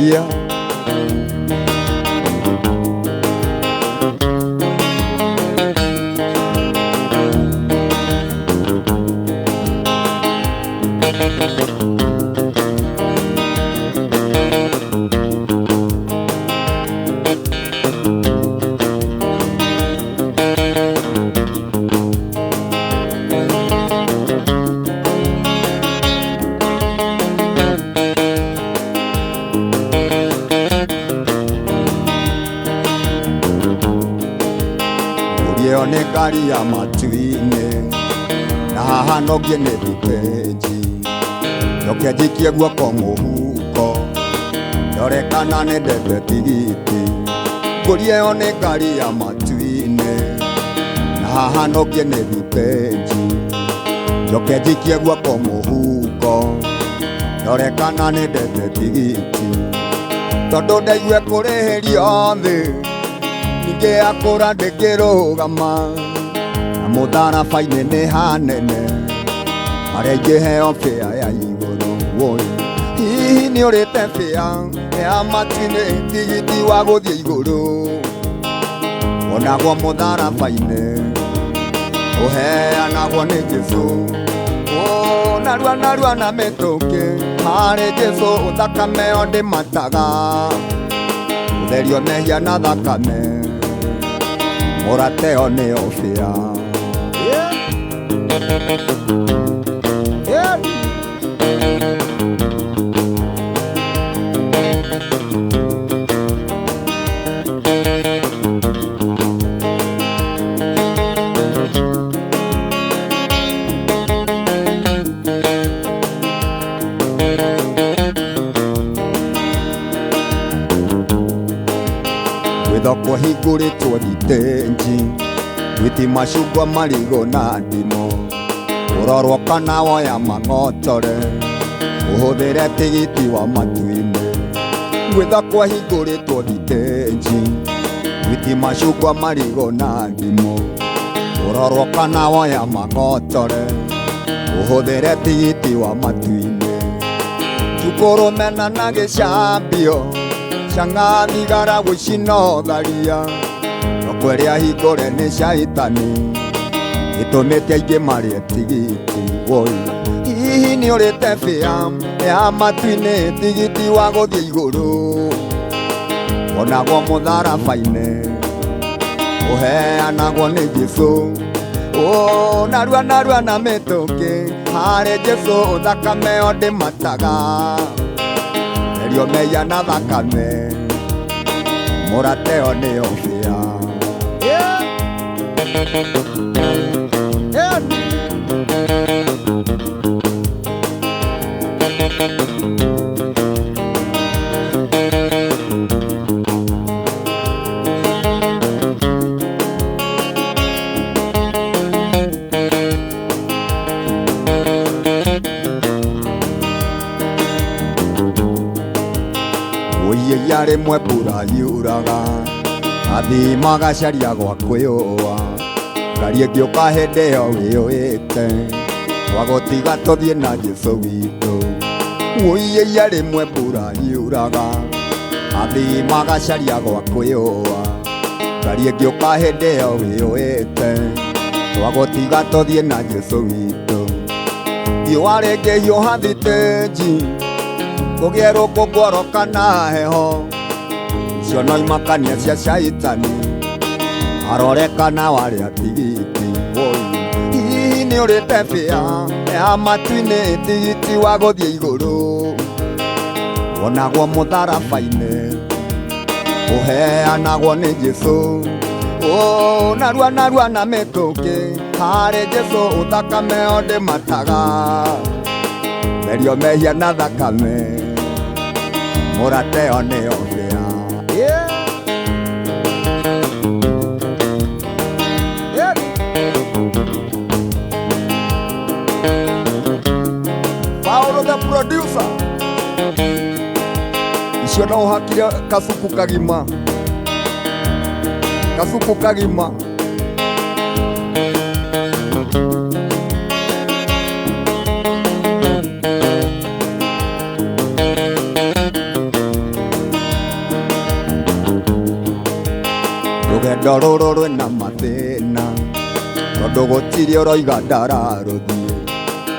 Yeah. Ĩyo nĩ ngari ya matu-inĩ, na haha no ngiĩ nĩ thitĩnji. Njoke njikie guoko mũhuko, ndore kana nĩ ndete tigiti. Ngũri ĩyo nĩ ngari ya matu-inĩ, na haha no ngiĩ nĩ thitĩnji. Njoke njikie guoko mũhuko, ndore kana nĩ ndete tigiti. Tondũ ndaigue kũrĩhĩrio thĩ, ningĩ akũra ndĩngĩrũgama, na mũtharaba-inĩ nĩ hanene, harĩa ingĩheo bĩa ya igũrũ. Woi, hihi nĩ ũrĩte bĩa ya matu-inĩ, tigiti wa gũthiĩ igũrũ? Wonagwo mũtharaba-inĩ, ũheanagwo nĩ Jesũ. Oh, narua narua na mĩtũkĩ, harĩ Jesũ thakame yo ndĩmataga, gũtherio mehia na thakame, mũrate ĩyo nĩyo bĩa. Yeah. Yeah. Gwĩthokwo hingũrĩtwo thitĩnji, gwĩti macungwa marigũ na ndimũ, ũrorwo kana woya mang'otore, ũhũthĩre tigiti wa matu-inĩ. Gwĩthokwo hingũrĩtwo thitĩnji, gwĩti macungwa marigũ na ndimũ, ũrorwo kana woya mang'otore, ũhũthĩre tigiti wa matu-inĩ. Tukũrũmena na gĩcambio, cang'a thigara wũici no tharia, thoko ĩrĩa hingũre nĩ caitani, ĩtũmĩte aingĩ marĩe tigiti. Woi, hihi nĩ ũrĩte bĩa ya matu-inĩ, tigiti wa gũthiĩ igũrũ? Wonagwo mũtharaba-inĩ, ũheanagwo nĩ Jesũ. Oh, narua narua na mĩtũkĩ, harĩ Jesũ thakame yo ndĩmataga, therio mehia na thakame, mũrate ĩyo nĩyo bĩa. Yeah. Yeah. Wũiya rĩmwe mbura yuraga, athii magacaria gwa kwĩyũa, ngari ĩngĩũka hĩndĩ ĩyo wĩyũĩte, twagũtiga tũthiĩ na Jesũ witũ. Wũiya rĩmwe mbura yuraga, athii magacaria gwa kwĩyũa, ngari ĩngĩũka hĩndĩ ĩyo wĩyũĩte, twagũtiga tũthiĩ na Jesũ witũ. Riũa rĩngĩhiũha thitĩnji, kũgĩe rũkũngũ kana heho, icio no imakania cia caitani, arore kana warĩa tigiti. Woi, hihi nĩ ũrĩte bĩa ya matu-inĩ, tigiti wa gũthiĩ igũrũ? Wonagwo mũtharaba-inĩ, ũheanagwo nĩ Jesũ. Oh, narua narua na mĩtũkĩ, harĩ Jesũ thakame yo ndĩmataga, therio mehia na thakame, mũrate ĩyo nĩyo bĩa. Yeah. Yeah. Paolo the producer, icio no ũhakire kasuku kagima, kasuku kagima. Rũgendo rũrũ rwĩna mathĩna tondũ gũtirĩ ũroiga ndararũthiĩ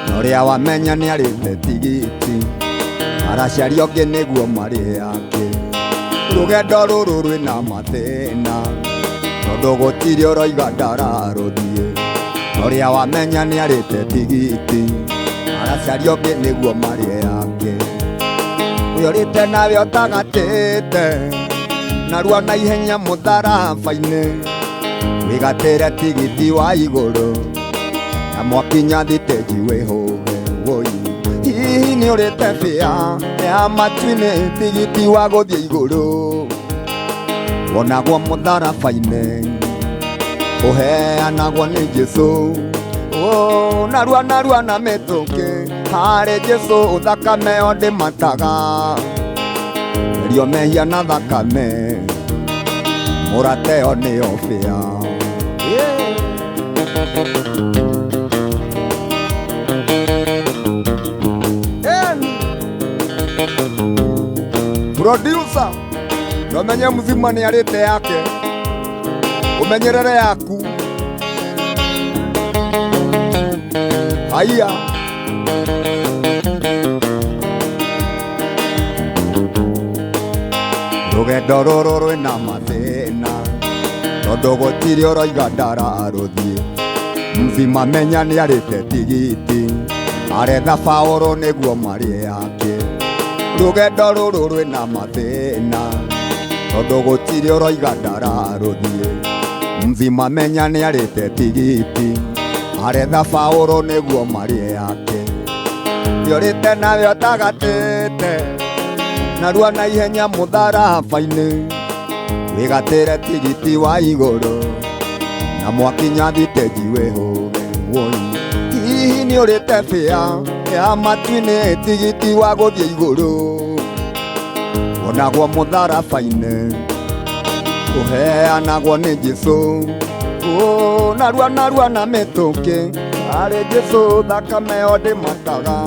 na ũrĩa wamenya nĩarĩte tigiti aracaria ũngĩ nĩguo marĩhe ake. Rũgendo rũrũ rwĩna mathĩna tondũ gũtirĩ ũroiga ndararũthiĩ na ũrĩa wamenya nĩarĩte tigiti aracaria ũngĩ nĩguo marĩhe ake. Ũyũrĩte nawe ũtagatĩte narua na ihenya mũtharaba-inĩ wĩgatĩre tigiti wa igũrũ na mwakinya thitĩnji wĩhũge woi. Hihi nĩũrĩte bĩa ya matu-inĩ tigiti wa gũthiĩ igũrũ wonagwo mũtharaba-inĩ ũheanagwo nĩ Jesũ. Oh, narua narua na mĩtũkĩ harĩ Jesũ thakame o ndĩmataga therio mehia na thakame mũrate o nĩyo bĩa. Producer nomenye mzima nĩ arĩte yake ũmenyerere yaku. Haiya rũgendo rũrũ rwĩna mathĩna tondũ gũtirĩ ũroiga ndararũthiĩ mzima menya nĩarĩte tigiti aretha baũrũ nĩguo marĩe yake. Rũgendo rũrũ rwĩna mathĩna tondũ gũtirĩ ũroiga ndararũthiĩ mzima menya nĩarĩte tigiti aretha baũrũ nĩguo marĩe yake. Ũrĩte nawe ũtagatĩte narua na ihenya mũtharaba-inĩ wĩgatĩre tigiti wa igũrũ na mwakinya thitĩnji wĩhũge woi. Hihi nĩũrĩte bĩa ya matu-inĩ tigiti wa gũthiĩ igũrũ wonagwo mũtharaba-inĩ ũheanagwo nĩ Jesũ. Oh, narua narua na mĩtũkĩ harĩ Jesũ thakame o ndĩmataga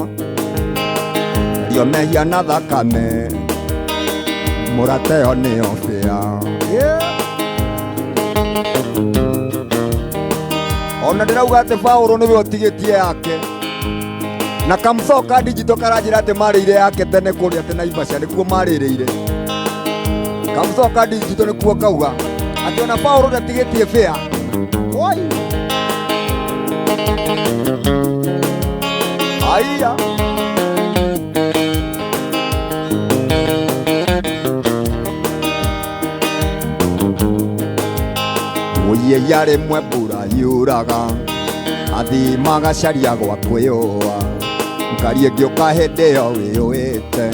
therio mehia na thakame mũrate o nĩyo bĩa. Ona ndĩrauga atĩ Paũlũ nĩwe ũtigĩtie yake na kamcoka digital karanjĩra atĩ marĩire yake tene kũrĩa atĩ Naivasha nĩkuo marĩrĩire. Kamcoka digital nĩkuo kauga atĩ ona Paũlũ ndatigĩtie bĩa. Oi haiya mũiyeia rĩmwe mbura yuraga athii magacaria gwa kwĩyũa ngari ĩngĩũka hĩndĩ ĩyo wĩyũĩte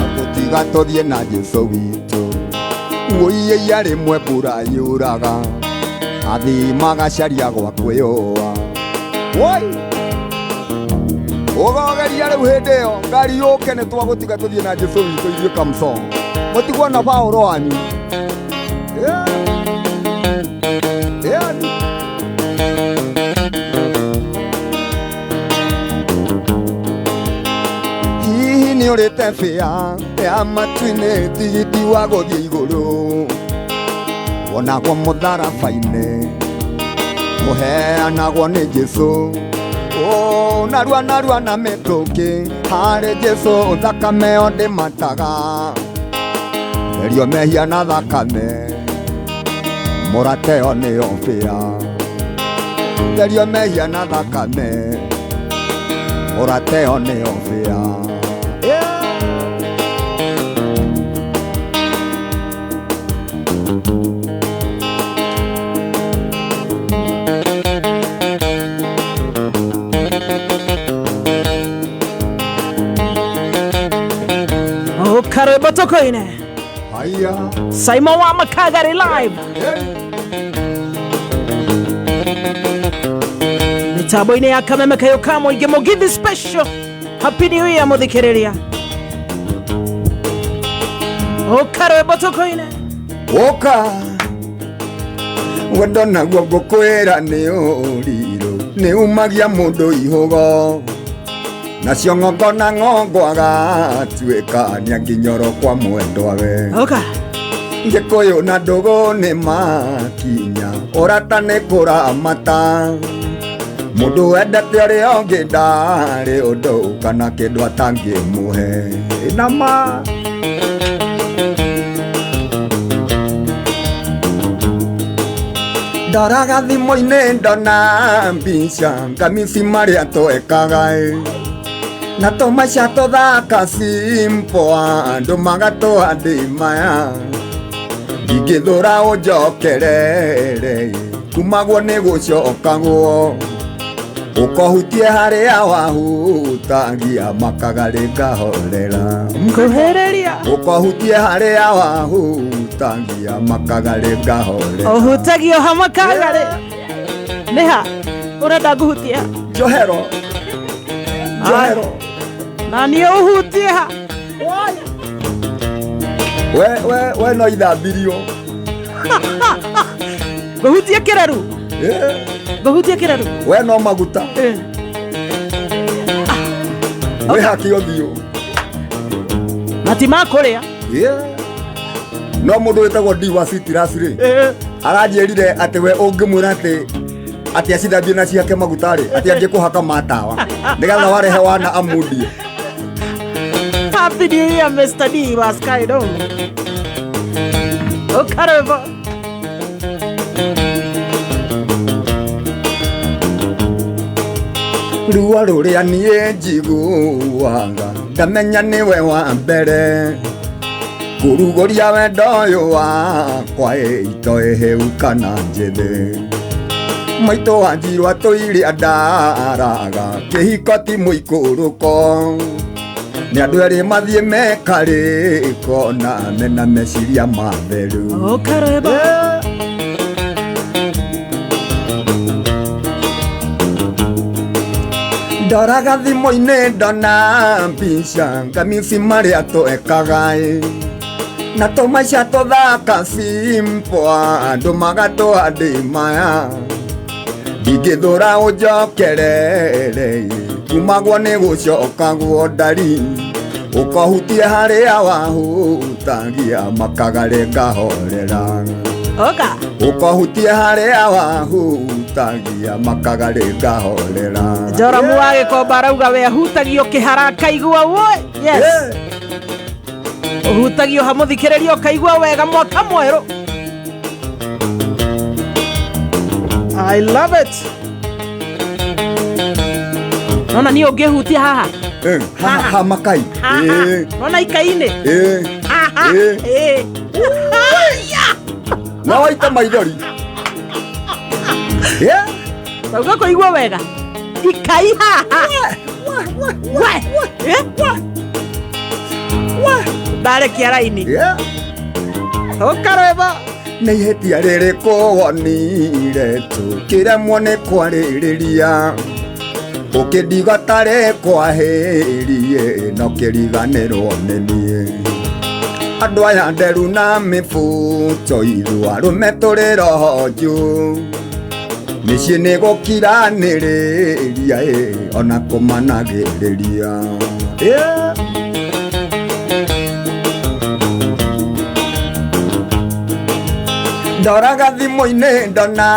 atũtiga tũthiĩ na Jesũ witũ. Mũiyeia rĩmwe mbura yuraga athii magacaria gwa kwĩyũa woi ũgogeria rĩu hĩndĩ ĩyo ngari yũke nĩ twagũtiga tũthiĩ na Jesũ witũ ithuĩ kamco mũtigwo na Paũlũ wanyu. Hihi nĩũrĩte bĩa ya matu-inĩ tigiti wa gũthiĩ igũrũ wonagwo mũtharaba-inĩ ũheanagwo nĩ Jesũ. Oh, narua narua na mĩtũkĩ harĩ Jesũ thakame o ndĩmataga therio mehia na thakame mũrate o nĩyo bĩa. Therio mehia na thakame mũrate o nĩyo bĩa. Karwimbo tukuine Haiya Simon wa Makagari live mitambo-inĩ ya kameme kayo ka mũingĩ mũgithi special. Happy New Year mũthikĩrĩria. Ũkarwĩmbo tũkũine Ũka wendo naguo ngũkwĩra nĩ ũrirũ nĩ umagia mũndũ ihũgo nacio ng'ongo na ng'ongo agatuĩka nĩanginyoro kwa mwendwa we. Ũka Gĩkũyũ na ndũgũ nĩ makinya ũrata nĩ kũramata mũndũ wendete ũrĩa ũngĩ ndarĩ ũndũ kana kĩndũ atangĩmũhe nama. Ndoraga thimũ-inĩ ndona mbica ngamisi marĩa twekaga na tũmaica tũthaka simple andũ magatũha ndĩ maya ndingĩthũra ũnjokerere kumagwo nĩ gũcokagwo ũkohutie harĩa wahutagia makagarĩ ngahorera Kuhĩrĩria. Ũkohutie harĩa wahutagia makagarĩ ngahorera. Ũhutagio ha makagarĩ. Nĩ ha ũrenda ngũhutie ha? Njohero njohero. Na niĩ ũhutie ha? We no ithambirio. Ngũhutie kĩreru. Ngũhutie kĩreru. We no maguta. Wĩhake ũthiũ. Mati ma kũrĩa. No mũndũ wĩtagwo D wa Citrus rĩ aranjĩrire atĩ we ũngĩmwĩra atĩ acithambie na ciake maguta rĩ atĩ angĩkũhaka matawa nĩgetha warehe wana amundie. Happy New Year, Mr. D wa Sky Dome. Ũkarĩbo. Ruo rũrĩa niĩ njiguaga ndamenya nĩwe wa mbere kũrugũria wendo ũyũ wakwa itoĩ hĩu kana njĩthĩ maitũ wanjirwo atũire ndaraga kĩhiko ti mũikũrũko nĩ andũ erĩ mathiĩ mekarĩko na mena meciria matheru. Ũkarĩbo. Ndoraga thimũ-inĩ ndona mbica ngamisi marĩa twekaga na tũmaica tũthaka simple andũ magatũha ndĩ maya ndingĩthũra ũnjokerere kumagwo nĩ gũcokagwo ndari ũkohutie harĩa wahutagia makagarĩ ngahorera. Oka. Ũkohutie harĩa wahutagia makagarĩ ngahorera. Joramu wa Gĩkomba arauga we ahutagio kĩhara akaigua woi. Yes. Ũhutagio ha mũthikĩrĩria ũkaigua wega mwaka mwerũ. I love it. Nona niĩ ũngĩhutia haha. Haha makai. Nona ikai-inĩ. Haha. Na waita maithori. Tauga kũigua wega. Ikai haha. Ndarekia raini. Ũkarwĩmbo. Nĩ ihĩtia rĩrĩkũ wonire tũkĩremwo nĩ kwarĩrĩria ũkĩndiga tarĩ kwahĩrie no kĩriganĩrwo nĩ niĩ andũ aya nderu na mĩbuto ithuĩ arũme tũrĩ roho njũ mĩciĩ nĩ gũkiranĩrĩria ona kũmanagĩrĩria. Ndoraga thimũ-inĩ ndona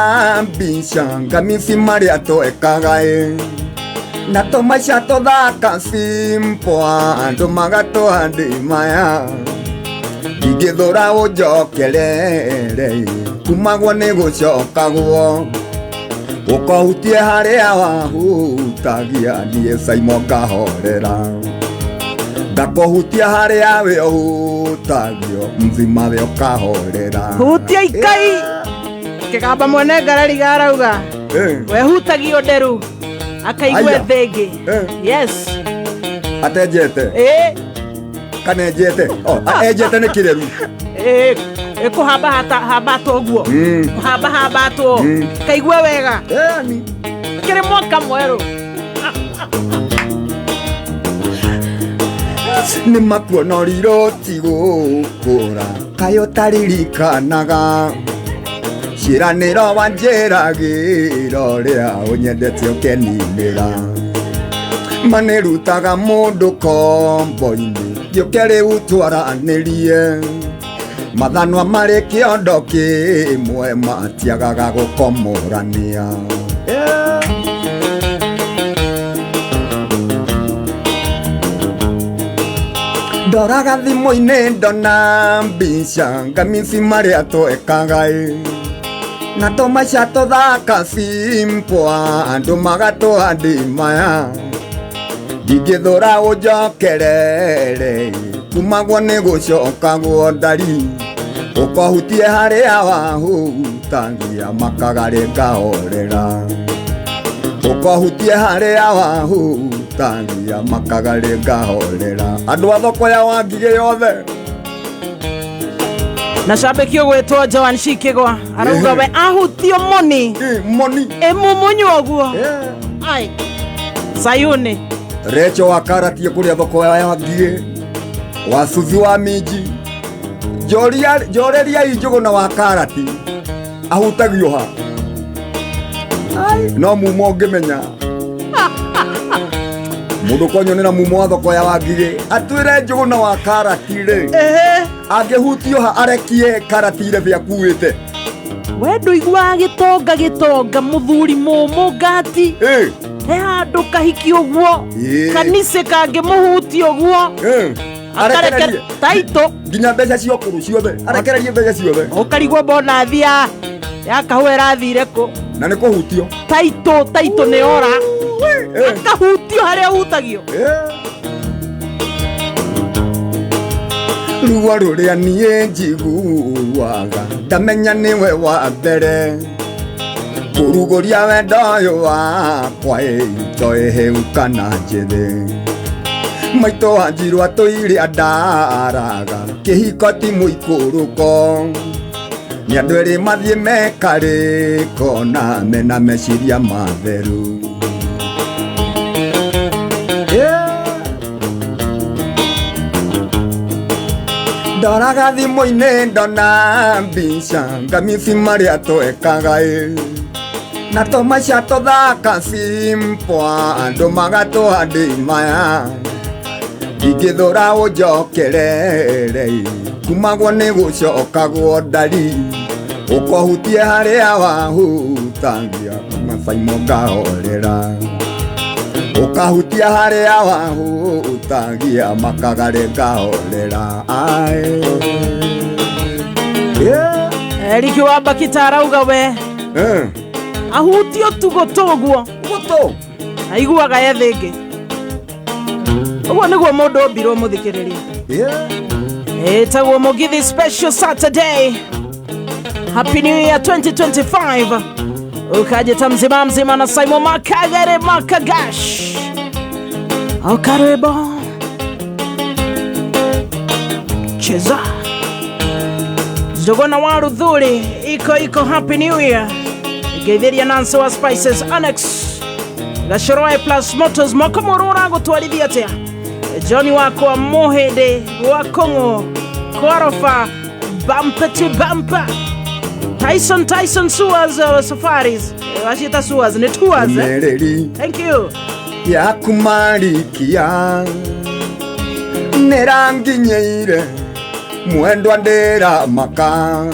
mbica ngamisi marĩa twekaga na tũmaica tũthaka simple andũ magatũha ndĩ maya ndingĩthũra ũnjokerere kumagwo nĩ gũcokagwo ũkohutie harĩa wahutagia niĩ Simon ngahorera ngakũhutia harĩa we ũhutagio mzima we ũkahorera. Hutia ikai. Kĩgamba mwene ngarari arauga we hutagio nderu akaigua thĩngĩ. Yes. Atenjete. Kana enjete. Enjete nĩ kĩreru. Kũhamba hambatwo ũguo kũhamba hambatwo kaigua wega kĩrĩ mwaka mwerũ. Nĩ makuonorirwo ti gũkũra kaĩ ũtaririkanaga ciĩranĩro wanjĩragĩra ũrĩa ũnyendete ũkeninĩra manĩrutaga mũndũ kombo-inĩ gĩũke rĩu twaranĩrie Mathanwa marĩ kĩondo kĩmwe matiagaga gũkomorania. Ndoraga thimũ-inĩ ndona mbica ngamici marĩa twekaga ĩ. Na tũmaica tũthaka simpwa andũ magatũha ndimaya. Ndingĩthũra ũnjokerere kumagwo nĩ gũcokagwo ndari. Ũkohutie harĩa wahutagia makagarĩ ngahorera. Ũkohutie harĩa wahutagia makagarĩ ngahorera. Andũ a thoko ya Wangigĩ yothe. Na shabiki ũgwĩtwo Joan Shikigwa arauga we ahutio moni. Moni. Ĩmumunywo ũguo. Ai. Sayuni. Recho wa karatie kũrĩa thoko ya Wangigĩ. Wacuthi wa minji. Njoreria Njũgũna wa karati. Ahutagio ha. No mumo ũngĩmenya. Mũndũ konyonera mumo wa thoko ya Wangigĩ. Atwĩre Njũgũna wa karati rĩ. Angĩhutio ha arekie karati irebe akuĩte. We ndũiguaga gĩtonga gĩtonga mũthuri mũmũ ngati. He handũ kahiki ũguo. Kanise kangĩmũhutia ũguo. Arekererie taito nginya mbeca cia ũkũrũ ciothe. Arekererie mbeca ciothe. Ũkarigwo bonathi ya kahũa ĩrathire kũ. Na nĩ kũhutio. Taito taito nĩ ora. Akahutio harĩa ahutagio. Ruo rũrĩa niĩ njiguaga ndamenya nĩwe wa mbere. Kũrugũria wendo ũyũ wakwa ĩito ĩhĩu kana njĩthĩ. Maitũ wanjirwo atũire andaraga kĩhiko ti mũikũrũko. Nĩ andũ erĩ mathiĩ mekarĩko na mena meciria matheru. Ndoraga thimũ-inĩ ndona mbica ngamici marĩa twekaga ĩ. Na tũmaica tũthaka simpwa andũ magatũha ndimaya. Ndingĩthũra ũnjokerere kumagwo nĩ gũcokagwo ndari. Ũkohutie harĩa wahutagia mabaimo ngahorera. Ũkahutia harĩa wahutagia makagarĩ ngahorera. Eriki wa Bakita arauga we. Ahutio tu gũtũ ũguo. Gũtũ. Aiguaga ye thĩngĩ. Ũguo nĩguo mũndũ ombirwo mũthikĩrĩria. Ĩtagwo Mũgithi Special Saturday. Happy New Year 2025. Ukajita mzima mzima na Simon Makagere Makagash. Okarebo. Cheza. Njũgũna wa Ruthuri iko iko Happy New Year. Geithiria Nancy wa Spices Annex. Gachoroe Plus Motors mwaka mwerũ ũragũtwarithia atĩa? Johnny wakwa Mohede wa Kongo Kwarafa bumper to bumper. Tyson Tyson Suaz Safaris. Washita Suaz ni tours. Thank you. Ya kumarikia neranginyeire mwendwa ndera maka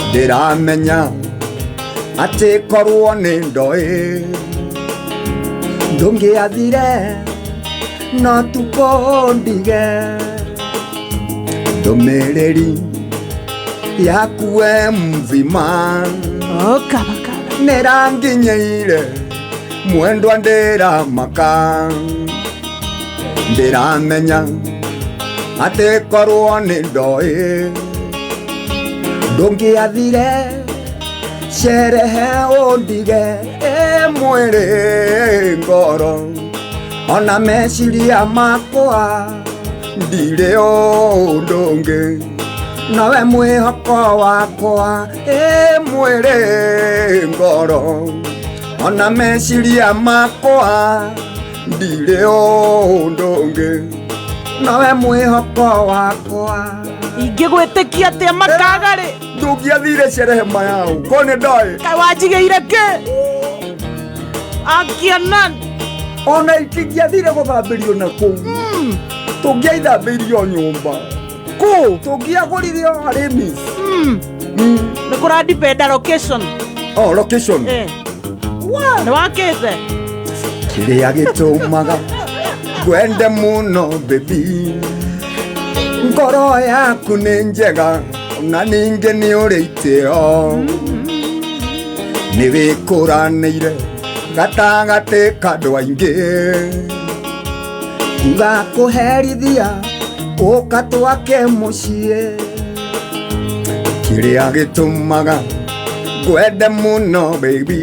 ndiramenya ati korwo ni ndoi ndungiathire no tukondige ndumiriri yakuwe mzima neranginyeire mwendwa ndira maka ndiramenya ati korwo ni ndoi ndungiathire sherehe undige mwiri ngoro ona meciria makwa ndire undu ungi nawe mwihoko wakwa mwiri ngoro ona meciria makwa ndire undu ungi nawe mwihoko wakwa ingigwitikia atia makagari ndungiathire sherehe mayao kone ndoi kai wanjigeire ki akianan ona itingiathire guthambirio na kuu tungiaithambirio nyumba Kũ? Tũngĩagũrire o arĩmi. Nĩ kũradipenda location. Oh, location. Nĩ wakĩte. Kĩrĩa gĩtũmaga ngwende mũno baby, ngoro yaku nĩ njega ona ningĩ nĩ ũrĩ itĩo, nĩ wĩkũranĩire gatagatĩ ka andũ aingĩ, ngakũherithia ũka twake mũciĩ. Kĩrĩa gĩtũmaga ngwende mũno baby,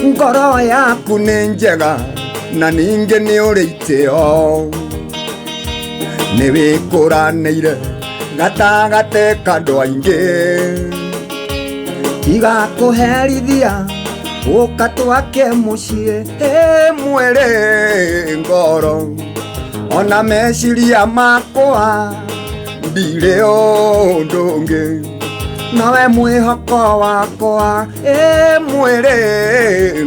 ngoro yaku nĩ njega na ningĩ nĩ ũrĩ itĩo, nĩ wĩkũranĩire gatagatĩ ka andũ aingĩ, igakũherithia ũka twake mũciĩ. Ĩ mwĩrĩ ngoro ona meciria makwa ndirĩ ũndũ ũngĩ nowe mwĩhoko wakwa. Ĩ mwĩrĩ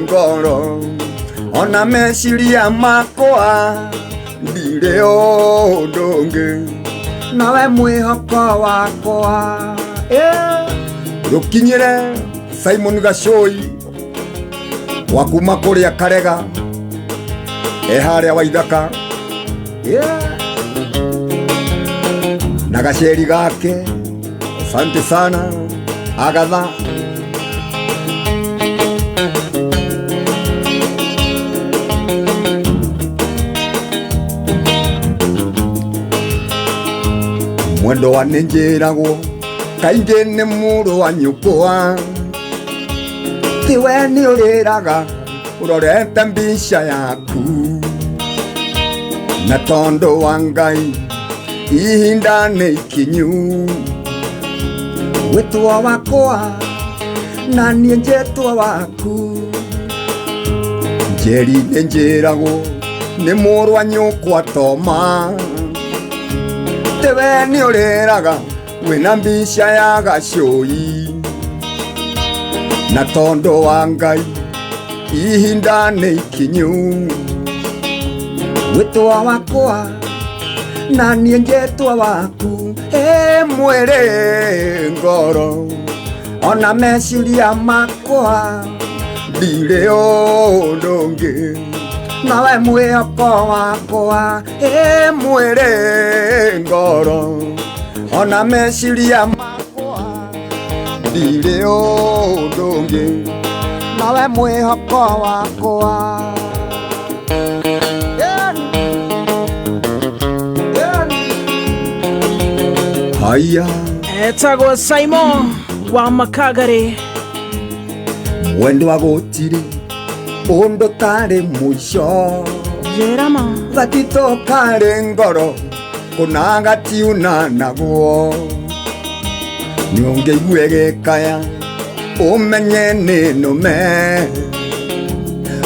ngoro ona meciria makwa ndirĩ ũndũ ũngĩ nowe mwĩhoko wakwa. Rũkinyĩre Simon Gacũi wa kuma kũrĩa Karega e harĩa Waithaka. Yeah. Na gaceri gake, asante sana Agatha. Mwendo wa nĩnjĩragwo kaingĩ nĩ mũrũ wa nyũkwa, tiwe nĩ ũrĩraga ũrorete mbica yaku, na tondũ wa Ngai ihinda nĩ ikinyu, wĩtwo wakwa na niĩ njĩtwo waku. Njeri nĩ njĩragwo nĩ mũrũ wa nyũkwa Toma, tiwe nĩ ũrĩraga wĩna mbica ya Gacũi, na tondũ wa Ngai ihinda nĩ ikinyu, wĩtwo wakwa na niĩ njĩtwo waku. Ĩ mwĩrĩ ngoro ona meciria makwa ndirĩ ũndũ ũngĩ nowe mwĩhoko wakwa. Ĩ mwĩrĩ ngoro ona meciria makwa ndirĩ ũndũ ũngĩ nowe mwĩhoko wakwa. Haya. Etagwo Simon wa Makagari. Mwendo wa gũtirĩ ũndũ tarĩ mũico, Jerama. gatito karĩ ngoro kũna gatiuna naguo, nĩũngĩigue gĩkaya ũmenye nĩ nũme,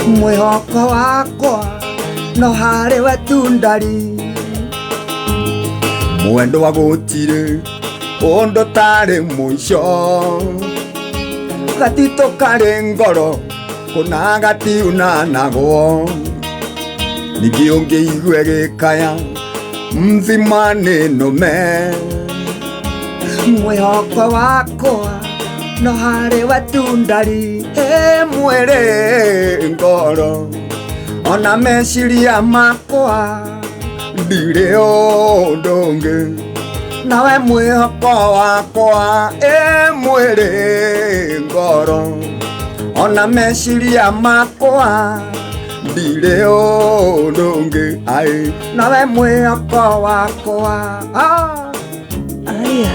mwĩhoko wakwa no harĩ we tu ndari. Mwendo wa gũtirĩ ũndũ tarĩ mũico, gatito karĩ ngoro kũna gatiuna naguo, ningĩ ũngĩigue gĩkaya mzima nĩ nũme, mwĩhoko wakwa no harĩ we tu ndari. Ĩ mwĩrĩ ngoro ona meciria makwa ndirĩ ũndũ ũngĩ nawe mwĩhoko wakwa. Ĩ mwĩrĩ ngoro ona meciria makwa ndirĩ ũndũ ũngĩ ai nawe mwĩhoko wakwa. Aya.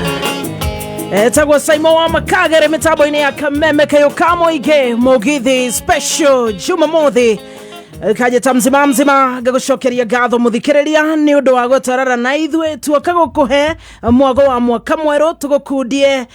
Etagwo Simon wa Makagari mitambo-inĩ ya Kameme kayo kamoige Mugithi special Jumamothi kajeta mzima mzima gagũcokeria ngatho mũthikĩrĩria nĩ ũndũ wa gũtarara na ithuĩ tuoka gũkũhe mwago wa mwaka mwerũ tũgũkundie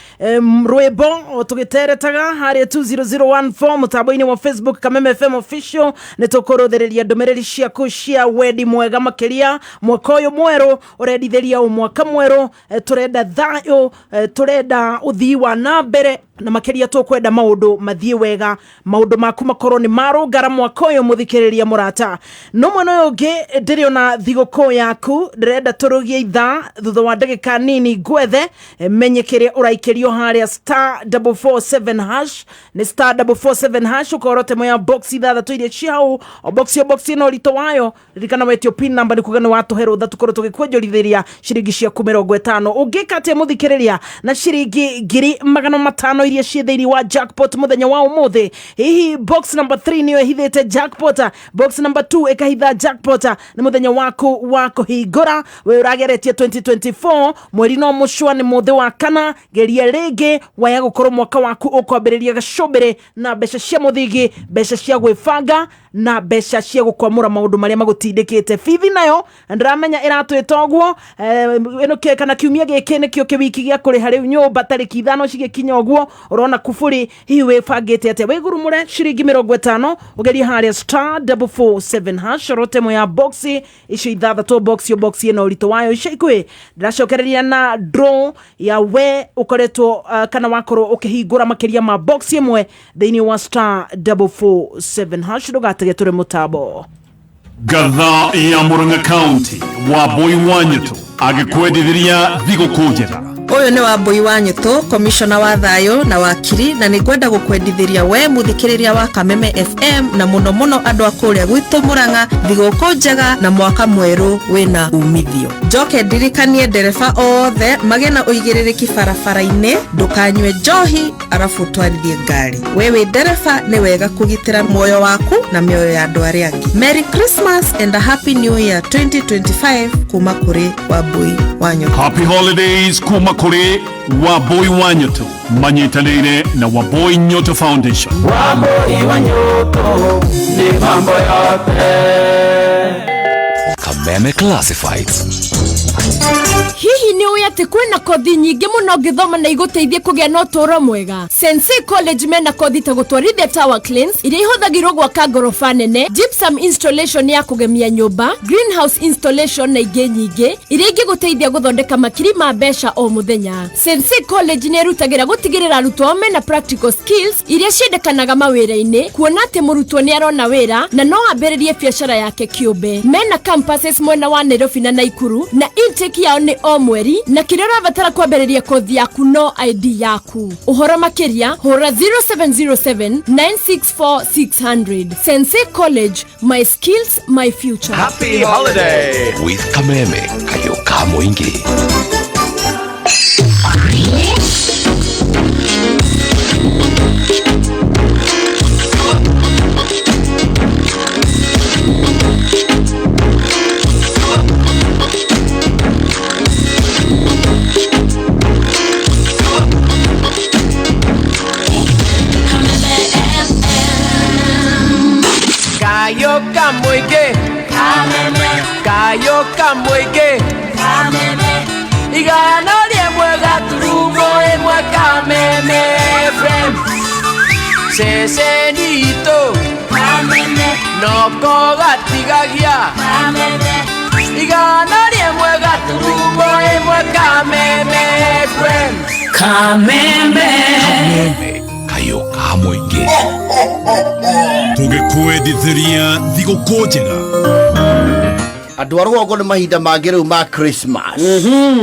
rwĩmbo o tũgĩteretaga harĩa 20014 mũtambo-inĩ wa Facebook Kameme FM official. Nĩ tũkũrũthĩrĩria ndũmĩrĩri ciaku cia wendi mwega makĩria mwaka ũyũ mwerũ ũrendithĩria o mwaka mwerũ. Tũrenda thayũ, tũrenda ũthii wa na mbere. Na makiria tukwenda maundu mathie wega, maundu maku makorwo ni marungara mwaka uyu. Muthikiriria murata, no mwena uyu ungi ndiri ona thiguku yaku, ndirenda turugie ithaa thutha wa ndagika nini ngwethe menye kiria uraikirio haria *447#. Ni *447# ukorote moya box ithathatũ iria ci hau, o box o box ĩno ũritũ wayo. Ririkana wetio pin number nĩ kuga nĩ watũhe rũtha tũkorwo tũgĩkwenjorithĩria ciringi ciaku 50. Ũngĩka atĩa, mũthikĩrĩria, na ciringi 500,000 iria ciĩ thĩinĩ wa jackpot mũthenya wa ũmũthĩ? Hihi box number 3 nĩyo ĩhithĩte jackpot, box number 2 ĩkahitha jackpot? Nĩ mũthenya waku wa kũhingũra. We ũrageretie 2024, mweri no mũcua, nĩ mũthĩ wa kana. Geria rĩngĩ, waya gũkorwo mwaka waku ũkwambĩrĩria gacũmbĩrĩ na mbeca cia mũthingi, mbeca cia gwĩbanga na mbeca cia gũkwamũra maũndũ marĩa magũtindĩkĩte. Bithi nayo ndĩramenya ĩratwĩta ũguo, ĩno kana kiumia gĩkĩ nĩkĩo kĩwiki gĩa kũrĩha rĩu nyũmba, tarĩki 5 cigĩkinya ũguo ũrona kuburi. Hihi wĩbangĩte atĩa? Wĩgurumũre ciringi 50, ũgerie harĩa *447#, orote ya boxi icio ithathatũ, box o box ĩno ũritũ wayo. Ica ikuhĩ ndĩracokereria na draw ya we ũkoretwo kana wakorwo ũkĩhingũra makĩria ma box ĩmwe thĩinĩ wa *447#. Ndũgatege, tũrĩ mũtambo. Ngatha ya Murang'a County, Wambui wa Nyutu agĩkwendithĩria thigũkũ njega. Ũyũ nĩ Wambui wa Nyũtũ, komishona wa thayũ na wakiri, na nĩ ngwenda gũkwendithĩria we mũthikĩrĩria wa Kameme FM, na mũno mũno andũ a kũrĩa gwitũ Mũrang'a, thigũkũ njega na mwaka mwerũ wĩna umithio. Njoke ndirikanie ndereba othe magĩe na ũigĩrĩrĩki barabara-inĩ, ndũkanyue njohi arabu ũtwarithie ngari. We wĩ ndereba, nĩ wega kũgitĩra muoyo waku na mĩoyo ya andũ arĩa angĩ. Merry Christmas and a Happy New Year 2025 kuma kũrĩ Wambui wa Nyũtũ. Happy holidays kuma kũrĩ Wambui wa Nyutu manyitanĩire na Wambui Nyoto Foundation. Wambui wa Nyoto ni mambo yote. Kameme Classifieds. Hihi nĩ ũĩ atĩ kwĩna kothi nyingĩ mũno ũngĩthoma na igũteithie kũgĩa na ũtũũro mwega? Sensei College mena kothi ta gũtwarithia tower cranes iria ihũthagĩrwo gwaka ngoroba nene, gypsum installation ya kũgemia nyũmba, greenhouse installation na ingĩ nyingĩ iria ingĩgũteithia gũthondeka makiri ma mbeca o mũthenya. Sensei College nĩ ĩrutagĩra gũtigĩrĩra arutwo ao mena practical skills iria ciendekanaga mawĩra-inĩ, kuona atĩ mũrutwo nĩ arona wĩra na no ambĩrĩrie biacara yake kĩũmbe. Mena campuses mwena wa Nairobi na Naikuru, na intake yao nĩ o mweri, na kĩrĩa ũrabatara kwambĩrĩria kothi yaku no ID yaku. Ũhoro makĩria hũra 0707 964 600. Sensei College, my skills, my future. Happy holiday with Kameme Kayoka Mwingi. Kayoka mwike, kayoka mwike, igana rĩmwe gaturumo ĩmwe Kameme FM, ceceni itũ noko gatigagia, 100.1 Kameme FM. Kameme. Kameme Kayoka Mwingi. Tũgĩkwendithĩria thigũkũ njega. Andũ a rũgongo, nĩ mahinda mangĩ rĩu ma Christmas.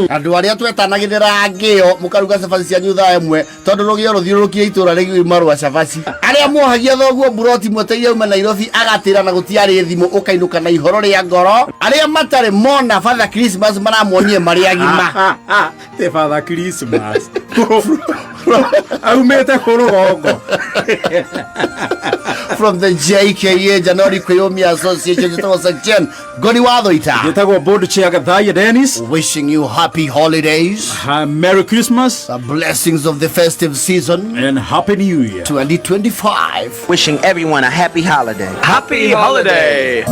Andũ arĩa twetanagĩrĩra ngĩo mũkaruga cabaci cianyu thaa 1, tondũ rũgĩo rũthiũrũrũkie itũra rĩgima rwa cabaci. Arĩa mwohagia thoguo mburoti mweteire ume Nairobi agatĩra na gũtiarĩ thimũ, ũkainũka na ihoro rĩa ngoro. Arĩa matarĩ mona Father Christmas maramuonie marĩ agima. Te Father Christmas aumĩte kũ rũgongo? From the JKA, Janori Kwĩyũmia Association, njĩtagwo Section Ngoni wa Thoita. Njĩtagwo board chair Gathaiya Dennis. Wishing you happy holidays. Merry Christmas. The blessings of the festive season. And Happy New Year. 2025. Wishing everyone a happy holiday. Happy holiday.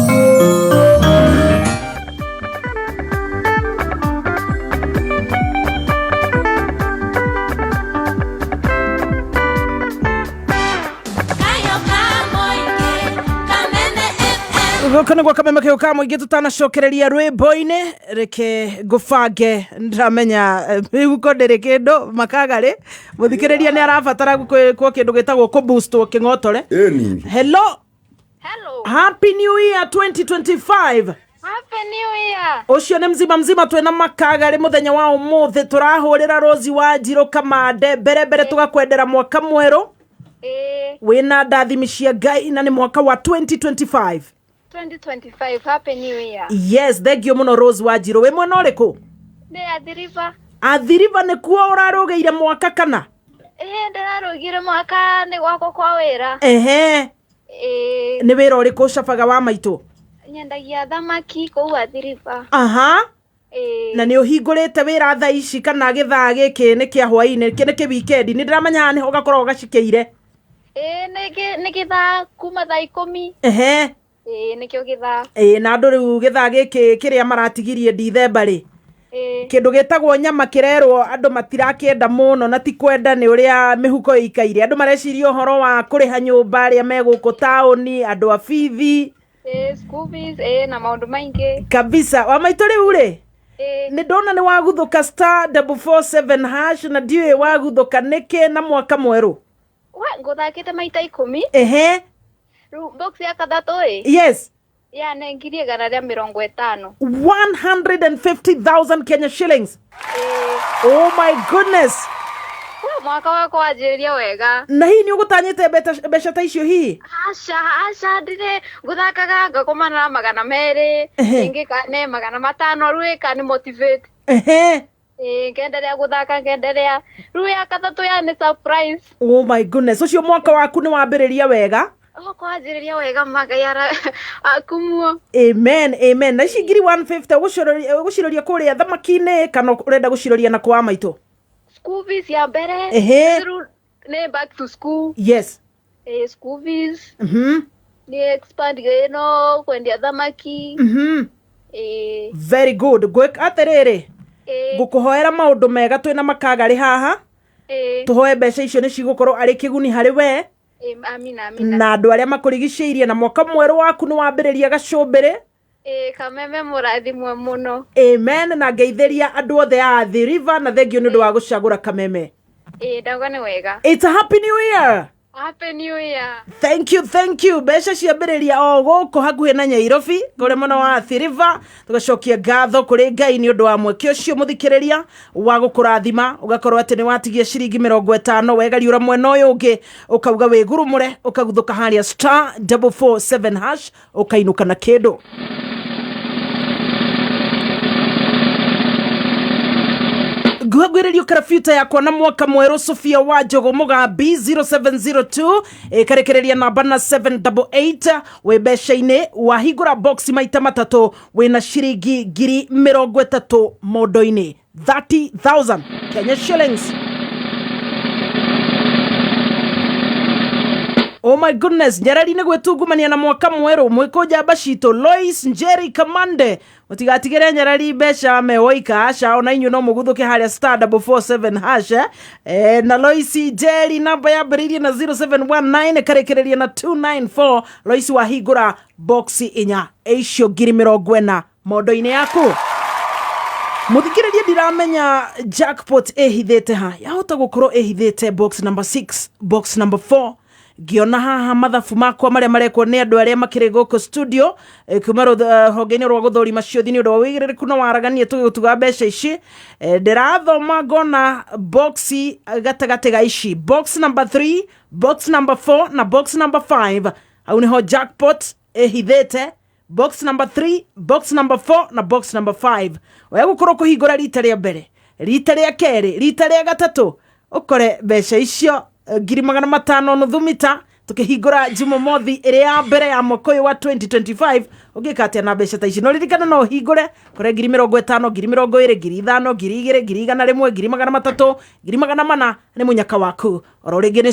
Gũkũ nĩguo kameme kĩu ka mũingĩ tũtanacokereria rwĩmbo-inĩ, reke ngũbange. Ndĩramenya mĩhuko ndĩrĩ kĩndũ makagarĩ. Mũthikĩrĩria nĩ arabatara gwĩkwo kĩndũ gĩtagwo kũboostwo kĩng'otore. Ĩni. Hello. Hello. Happy New Year 2025. Happy New Year. Ũcio nĩ mzima mzima. Twĩna makagarĩ mũthenya wa ũmũthĩ, tũrahũrĩra Rose wa Njirũ Kamande. Mbere mbere tũgakwendera mwaka mwerũ wĩna ndathimi cia Ngai, na nĩ mwaka wa 2025. 2025, Happy New Year. Yes, thengio mũno. Rose wa Njirũ, wĩ mwena ũrĩkũ? Nĩ Athi River. Athi River nĩkuo ũrarũgĩire mwaka kana? Ĩĩ, ndĩrarũgire mwaka nĩ gwakwa kwa wĩra. Nĩ wĩra ũrĩkũ ũcabaga wa maitũ? Nyendagia thamaki kũu Athi River. Na nĩ ũhingũrĩte wĩra thaa ici kana gĩthaa gĩkĩ nĩ kĩa hwaĩ-inĩ, nĩ kĩ weekend? Nĩ ndĩramenya haha nĩho ũgakorwo gacikĩire. Ĩĩ, nĩ gĩthaa kuma thaa 10. Ĩĩ, nĩkĩo gĩthaa. Ĩĩ, na andũ rĩu gĩthaa gĩkĩ kĩrĩa maratigirie Dithemba rĩ, kĩndũ gĩtagwo nyama kĩrerwo andũ matirakĩenda mũno, na ti kwenda, nĩ ũrĩa mĩhuko ĩikaire. Andũ mareciria ũhoro wa kũrĩha nyũmba, arĩa me gũkũ taũni, andũ a bithi. Ĩĩ, school fees, ĩĩ, na maũndũ maingĩ. Kabisa. Wa maitũ, rĩu rĩ, Ĩĩ. nĩ ndona nĩ waguthũka *447#, na ndiũĩ waguthũka nĩkĩ na mwaka mwerũ. Wa ngũthakĩte maita 10. Rĩu box ya kathatũ ĩ. Ya 150,000. 150,000 Kenya shillings. Oh my goodness. Wa mwaka wakwa wanjĩrĩria wega. Na hihi nĩ ũgũtanyĩte mbeca ta icio hihi? Aca, aca, ndire ngũthakaga ngakomana na 200, ĩngĩ kane 500, rĩu ĩka nĩ motivate. Ĩĩ, ngenderea gũthaka, ngenderea, rĩu ya katatũ ya nĩ surprise. Oh my goodness, ũcio mwaka waku nĩ wambĩrĩria wega. Wakwa wanjĩrĩria wega, magai akumwo. Amen, amen. Na ici ngiri 150 ũgũciroria kũrĩa thamaki-inĩ kana ũrenda gũciroria na kwa maitũ? School fees ya mbere. Rĩu nĩ back to school. Ĩĩ, school fees. Nĩ expand ĩno kwendia thamaki. Ĩĩ. Very good. Gwĩka atĩrĩrĩ, ngũkũhoera maũndũ mega twĩna makagarĩ haha. Tũhoe mbeca icio nĩ cigũkorwo arĩ kĩguni harĩ we Ĩĩ, amina, amina. Na andũ arĩa makũrigicĩirie, na mwaka mwerũ waku nĩ wambĩrĩria gacũmbĩrĩ. Ĩĩ, kameme mũrathimwe mũno. Amen. Na ngeithĩria andũ othe a Athi River, na thengio nĩ ũndũ wa gũcagũra kameme. Ĩĩ, ndauga nĩ wega. It's a happy new year. Happy New Year. Thank you, thank you. Mbeca ciambĩrĩria o gũkũ hakuhĩ na Nyairobi, kũrĩa mwena wa Athi River. Tũgacokia ngatho kũrĩ Ngai nĩ ũndũ wa mweke ũcio, mũthikĩrĩria, wa gũkũrathima ũgakorwo atĩ nĩ watigia ciringi 50, wegariũra mwena ũyũ ũngĩ, ũkauga wĩgurumũre, ũkaguthũka harĩa *447# ũkainũka na kĩndũ. Nguhagwĩrĩrio karabiuta yakwa na mwaka mwerũ. Sofia wa Njogo Mũgambi, 0702 ĩkarekereria namba na 788, wĩ mbeca-inĩ. Wahingũra box maita matatũ, wĩna ciringi 30,000 mondo-inĩ, 30,000 Kenya shillings. Oh my goodness, nyarari nĩ gwĩtungumania na mwaka mwerũ. Mwĩkũ njamba citũ Lois Njeri Kamande, mũtigatigĩre nyarari mbeca me woika, aca, ona inyuĩ no mũguthũke harĩa *447#. Na Lois Njeri, namba yambĩrĩirie na 0719 ĩkarĩkĩrĩria na 294. Lois, wahingũra box inya, icio 40,000 mondo-inĩ yaku. Mũthikĩrĩria, ndiramenya jackpot ĩhithĩte ha. Yahota gũkorwo ĩhithĩte box number 6, box number 4. Ngĩona haha mathabu makwa marĩa marekwo nĩ andũ arĩa makĩrĩ gũkũ studio, kuma honge-inĩ rwa gũthũrima ciũthi nĩ ũndũ wa wĩigĩrĩrĩku na waragania tũgĩgũtuga mbeca ici. Ndĩrathoma ngona box gatagatĩ ga ici, box number 3, box number 4 na box number 5, hau nĩho jackpot ĩhithĩte. Box number 3, box number 4 na box number 5. Wegũkorwo kũhingũra rita rĩa mbere, rita rĩa kerĩ, rita rĩa gatatũ, ũkore mbeca icio 500,000 nuthu mita. Tukĩhingũra Jumamothi ĩrĩa ya mbere ya mwaka ũyũ wa 2025, ũngĩka atĩa na mbeca ta ici? No ririkana no ũhingũre kũre 50,000, 20,000, 5,000, 2,000, 100,000, 300,000, 400,000, nĩ mũnyaka waku. Oro rĩngĩ nĩ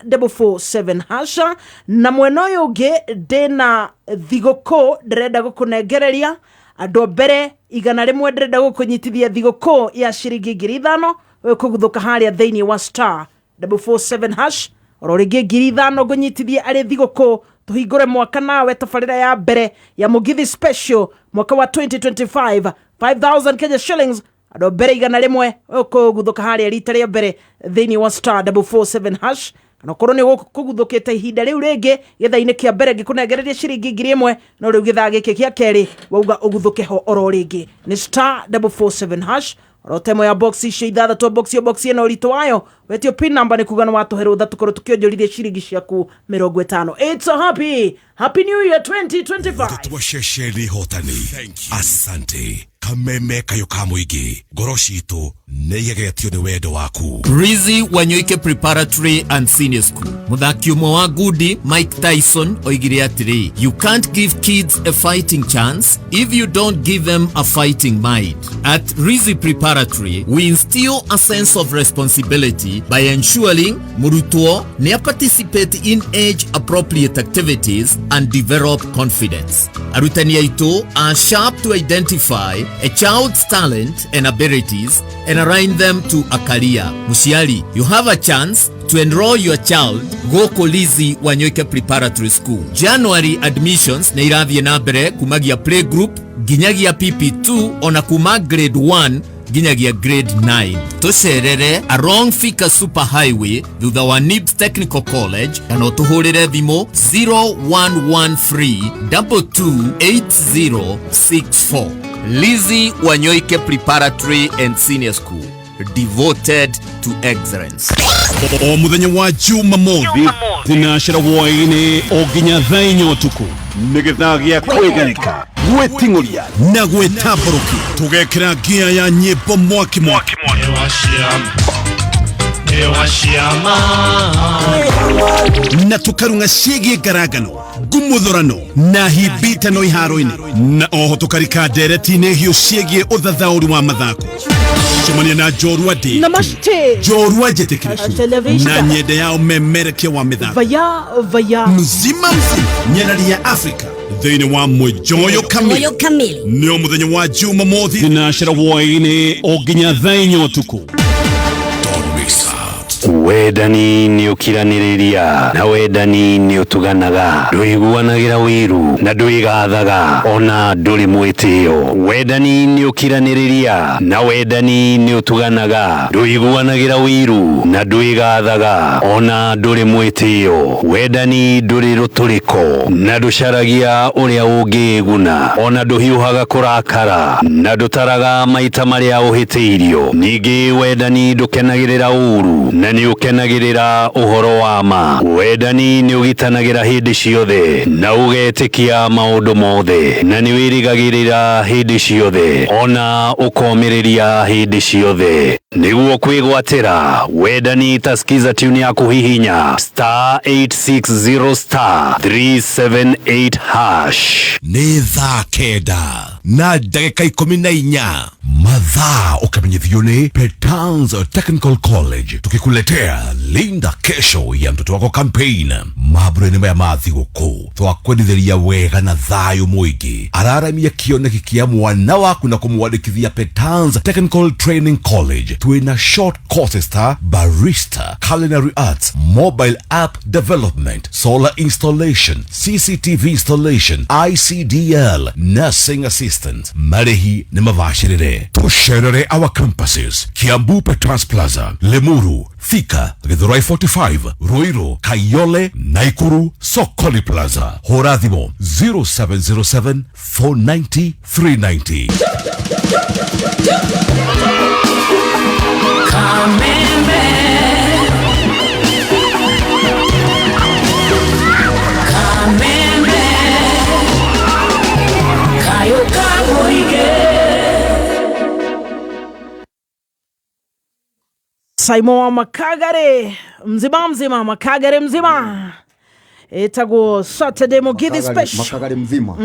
*447#. Na mwena ũyũ ũngĩ ndĩna thigũkũ ndĩrenda gũkũnengereria andũ a mbere 100. Ndĩrenda gũkũnyitithia thigũkũ ya ciringi 5,000 kũguthũka harĩa thĩinĩ wa *447#. Oro rĩngĩ 5,000 ngũnyitithie arĩ thigũkũ. Tuhingũre mwaka nawe tabarĩra ya mbere ya Mugithi Special mwaka wa 2025 5000 Kenya shillings andũ mbere 100 ũkũguthũka harĩa rita rĩa mbere thĩinĩ wa star 447 hash kana okorwo nĩ kũguthũkĩte ihinda rĩu rĩngĩ gĩthaa-inĩ kĩa mbere ngĩkũnengereria ciringi 1000 no rĩu gĩthaa gĩkĩ gĩa kerĩ wauga ũguthũke ho oro rĩngĩ nĩ star 447 hash orotemo ya box icio ithathatũ box yo box ĩno ũritũ wayo wetio pin number nĩ kuga nĩ watũhe rũtha tũkorwo tũkĩonjorithia ciringi ciaku 50. It's a happy happy new year 2025. Twaceceni hotani. Asante. Kameme kayo ka mũingĩ ngoro citũ nĩ igegetio nĩ wendo waku. Rizzi Wanyoike Preparatory and Senior School. Mũthaki ũmwe wa ngudi Mike Tyson oigire atĩrĩ, you can't give kids a fighting chance if you don't give them a fighting mind. At Rizzi Preparatory, we instill a sense of responsibility by ensuring mũrutwo nĩ participate in age appropriate activities and develop confidence. Arutani aitũ are sharp to identify a child's talent and abilities and align them to a career. Mũciari, you have a chance to enroll your child gũkũ Lizzy Wanyoike Preparatory School. January admissions nĩ irathiĩ na mbere kumagia playgroup nginyagia PP2 ona kuma grade 1 nginyagia grade 9. Tũcerere along Thika Super Highway thutha wa NIBS Technical College kana ũtũhũrĩre thimũ 0113 228064. Lizzy Wanyoike Preparatory and Senior School, devoted to excellence. O muthenya wa Jumamothi thinacera hwaĩ-inĩ o nginya thaa inya ũtukũ nĩ gĩthaa gĩa kwĩgarika gwĩting'ũria na gwĩtambũrũkia tũgekĩra ngia ya nyĩmbo mwaki mwaki na tũkarung'a ciĩgiĩ ngarangano ngumuthurano na hibitano iharo-inĩ na oho tũkarika ndereti-inĩ hiũ ciĩgiĩ ũthathaũri wa mathako. Cemania na njorua ndĩ Namaste. Njorua njĩtĩkĩrĩku na nyende yao memerekia wa mĩthako vaya vaya mzima mzima nyerari ya Afrika thĩinĩ wa Mũjoyo Kamili nĩ o mũthenya wa Jumamothi thinacera hwaĩ-inĩ o nginya thaa inya ũtukũ. Wendani nĩ ũkiranĩrĩria na wendani nĩ ũtuganaga ndũiguanagĩra wĩiru na ndwĩgathaga ona ndũrĩ mwĩtĩo. Wendani nĩ ũkiranĩrĩria na wendani nĩ ũtuganaga ndũiguanagĩra wĩiru na ndwĩgathaga ona ndũrĩ mwĩtĩo. Wendani ndũrĩ rũtũrĩko na ndũcaragia ũrĩa ũngĩĩguna ona ndũhiũhaga kũrakara na ndũtaraga maita marĩa ũhĩtĩirio. Ningĩ wendani ndũkenagĩrĩra ũũru na nĩ ũkenagĩrĩra ũhoro wa ma. Wendani nĩ ũgitanagĩra hĩndĩ ciothe na ũgetĩkia maũndũ mothe na nĩ wĩrĩgagĩrĩra hĩndĩ ciothe ona ũkomĩrĩria hĩndĩ ciothe. Nĩguo kwĩgwatĩra wendani ta skiza tune ya kũhihinya star 860 star 378 hash. Nĩ thaa 9:14 mathaa ukamenyithio nĩ Petans Technical College tukikuletea Linda Kesho ya mtoto wako campaign. Mambura-inĩ maya ma thigũkũ twakwendithĩria wega na thayũ mũingĩ. Araramia kĩoneki kĩa mwana waku na kũmwandĩkithia Petans Technical Training College. Twĩna short courses ta barista, culinary arts, mobile app development, solar installation, CCTV installation, ICDL, nursing assistant. Marĩhi nĩ mabacĩrĩre. Tũcerere our campuses: Kiambu Petans Plaza, Limuru, Thika, Githurai 45, Ruiru, Kayole, Naikuru, Sokoli Plaza. Hũra thimũ 0707 490 390. Kameme. Kameme. Kayo kamoige. Simon wa Makagare mzima mzima Makagare mzima etagwo Saturday Mugithi Special. Makagare mzima.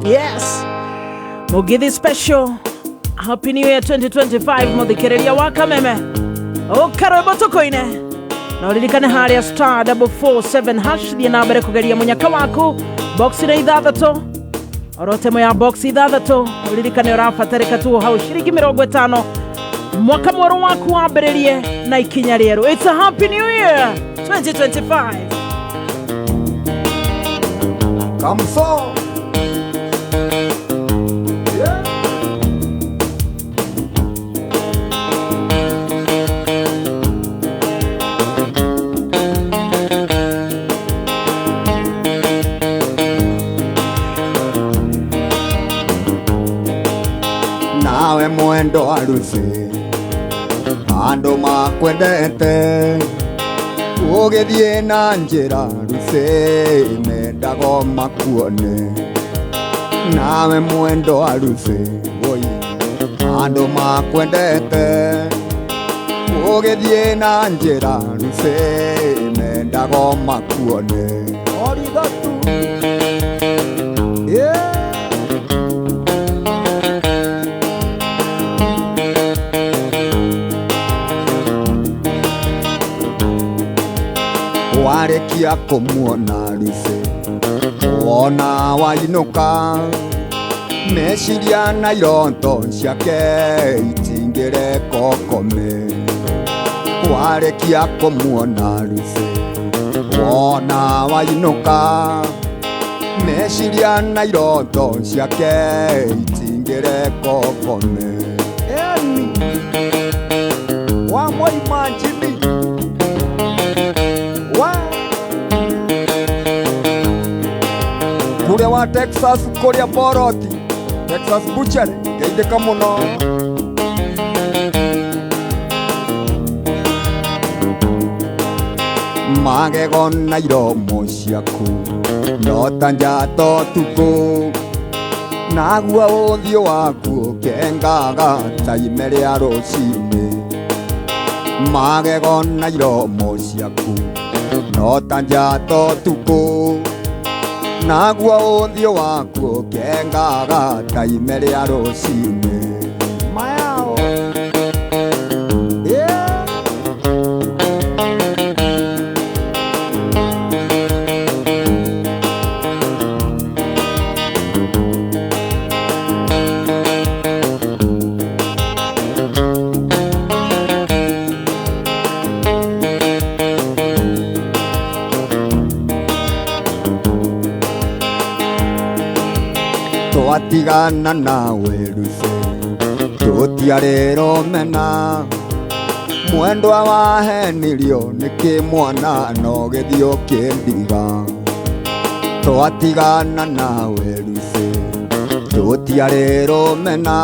Yes, Mugithi Special. Happy New Year 2025 muthikiriria wa Kameme ukarwimbo tukuine na uririkane haria star 447 hash thiĩ na mbere kugeria munyaka waku box na ithathatũ orotemo ya box ithathatũ uririkane ũrabatarĩka tu hau ciringi 50 mwaka mwerũ waku wambĩrĩrie na ikinya rĩerũ. It's a happy new year 2025. Kamso. Yeah. Nawe mwendo arusi andu makwendete ugithie na njira rusi mendago makuone nawe mwendo arusi woi andu makwendete ugithie na njira rusi mendago makuone origatu yeah. Warekia kumuona rusi wona wainuka meciria na ironto ciake itingire kokome warekia kumuona rusi wona wainuka meciria na ironto ciake itingire kokome eni wa moima njimi kuria wa Texas kuria Boroti Texas Butchery ngeithĩka mũno magego na iromo ciaku no ta njata ũtukũ naguo ũthiũ waku ũkengaga ta ime rĩa rũcinĩ magego na iromo ciaku no ta njata ũtukũ naguo ũthiũ waku ũkengaga ta ime rĩa rũcinĩ mayao yeah. Twatigana nawe rusi tũtiarĩ rũmena mwendwa wahenirio nĩkĩ mwana no gĩthiĩ ũkĩndiga twatigana nawe rusi tũtiarĩ rũmena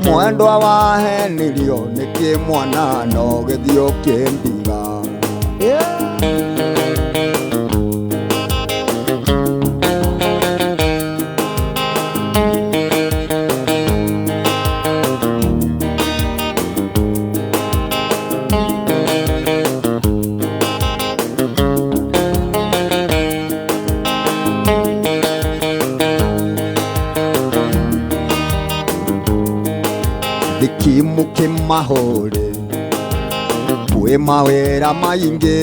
mwendwa wahenirio nĩkĩ mwana no gĩthiĩ ũkĩndiga yeah. Kimahore kwĩ mawĩra maingĩ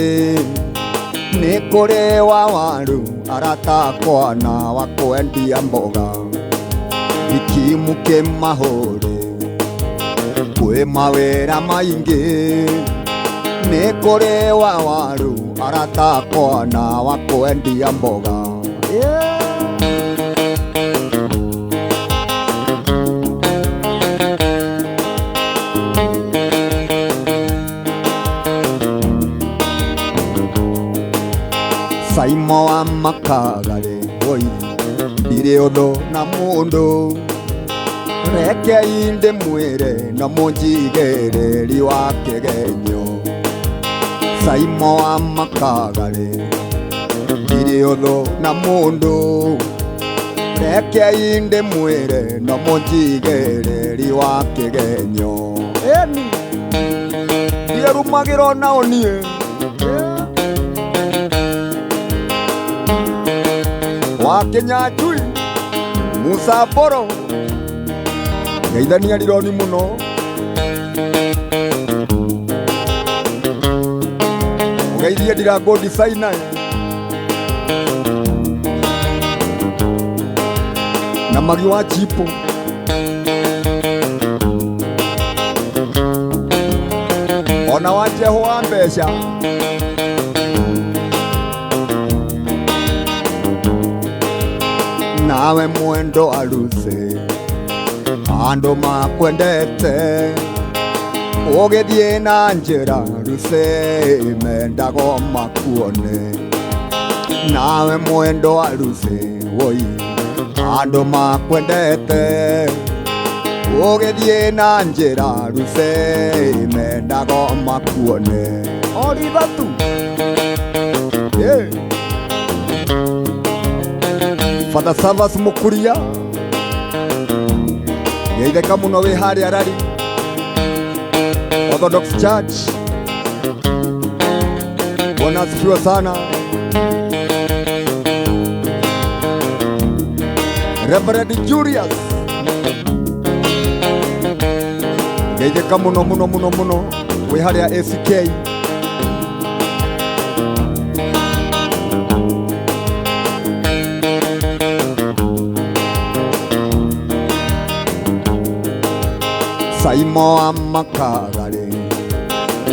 nĩ kũrĩ wa waru arata akwa na wa kwendia mboga Ikimu kĩmahore kwĩ mawĩra maingĩ nĩ kũrĩ wa waru arata akwa na wa kwendia mboga yeah. Saimo wa makagare oi ndirĩ ũndũ na mũndũ rekei ndĩmwĩre no mũnjigĩrĩri wa kĩgenyo Saimo wa makagare ndirĩ ũndũ na mũndũ rekei ndĩmwĩre no mũnjigĩrĩri wa kĩgenyo eni ndierumagĩra onao niĩ wa Kinyajui Musa Boro ngeithania rironi mũno ũgeithie Ndirango designer na magi wa chipo ona wa Jeho wa mbeca. Nawe mwendo arusi Andũ makwendete Ũgĩthiĩ na njĩra ruse Mendago makuone Nawe mwendo arusi woi Andũ makwendete Ũgĩthiĩ na njĩra ruse Mendago makuone Orithatu yeah. Father Savas Mukuria Geitheka muno wĩ harĩa Rari Orthodox Church. Bwana asifiwe sana. Reverend Julius Geitheka muno muno muno muno wĩ harĩa ACK. Saimo amakagare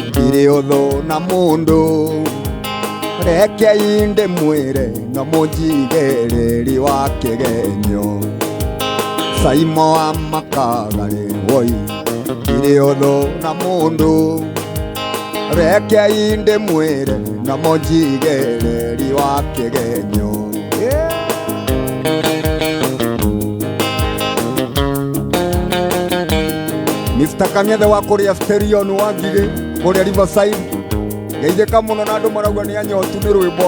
Ndiri ũthũ na mũndũ Reke inde mwĩre no mũnjigĩrĩri wa kĩgenyo Saimo amakagare woi Ndiri ũthũ na mũndũ Reke inde mwĩre no mũnjigĩrĩri wa kĩgenyo yeah. Mr. Kang'ethe wa kũrĩa Sterion wa Ngigĩ kũrĩa Riverside Geithĩka mũno na andũ marauga nĩ anyotu nĩ rwĩmbo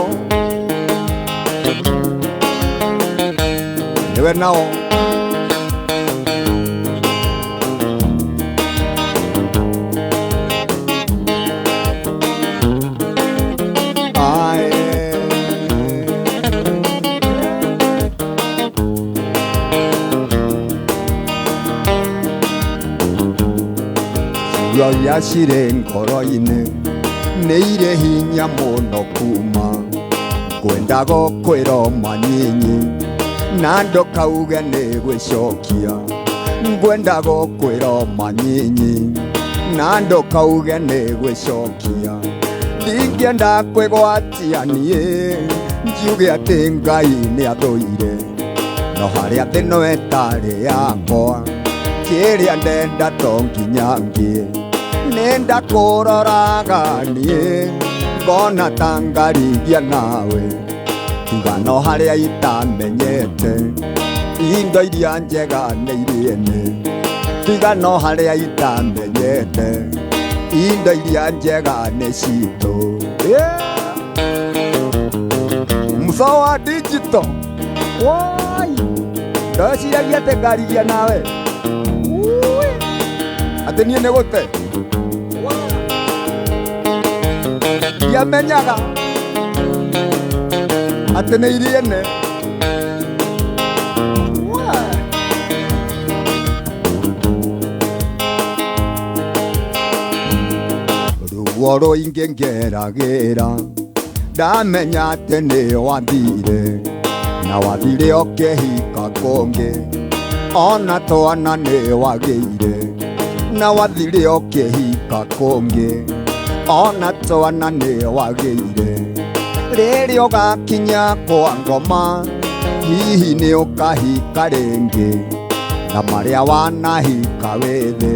nĩwe nao Ae. Ciugo cirĩ ngoro-inĩ nĩ irĩ hinya mũno kuma ngwendaga kwĩrwo manyinyi na ndũkauge nĩ gwĩcokia ngwendaga kwĩrwo manyinyi na ndũkauge nĩ gwĩcokia ndingĩenda kwĩgwatia niĩ njuge atĩ Ngai nĩ athũire no harĩa thĩ no ĩtarĩ yakwa kĩrĩa ndenda to nginya ngĩe Nenda kũroraga niĩ ngona ta ngarigia nawe tiga no harĩa itamenyete indo iria njega nĩ irĩene tiga no harĩa itamenyete indo iria njega nĩ citũ yeah. Musa wa digital wai ndeciragia atĩ ngarigia nawe atĩ niĩ nĩ gũte ndiamenyaga atĩ nĩ iriene Ruo rũingĩ ngeragĩra ndamenya atĩ nĩ wathire na wathire ũkĩhika kũngĩ ona twana nĩ wagĩire na wathire ũkĩhika kũngĩ ona twana nĩ wagĩire rĩrĩa ũgakinya kwa ngoma hihi nĩ ũkahika rĩngĩ na marĩa wanahika wĩthĩ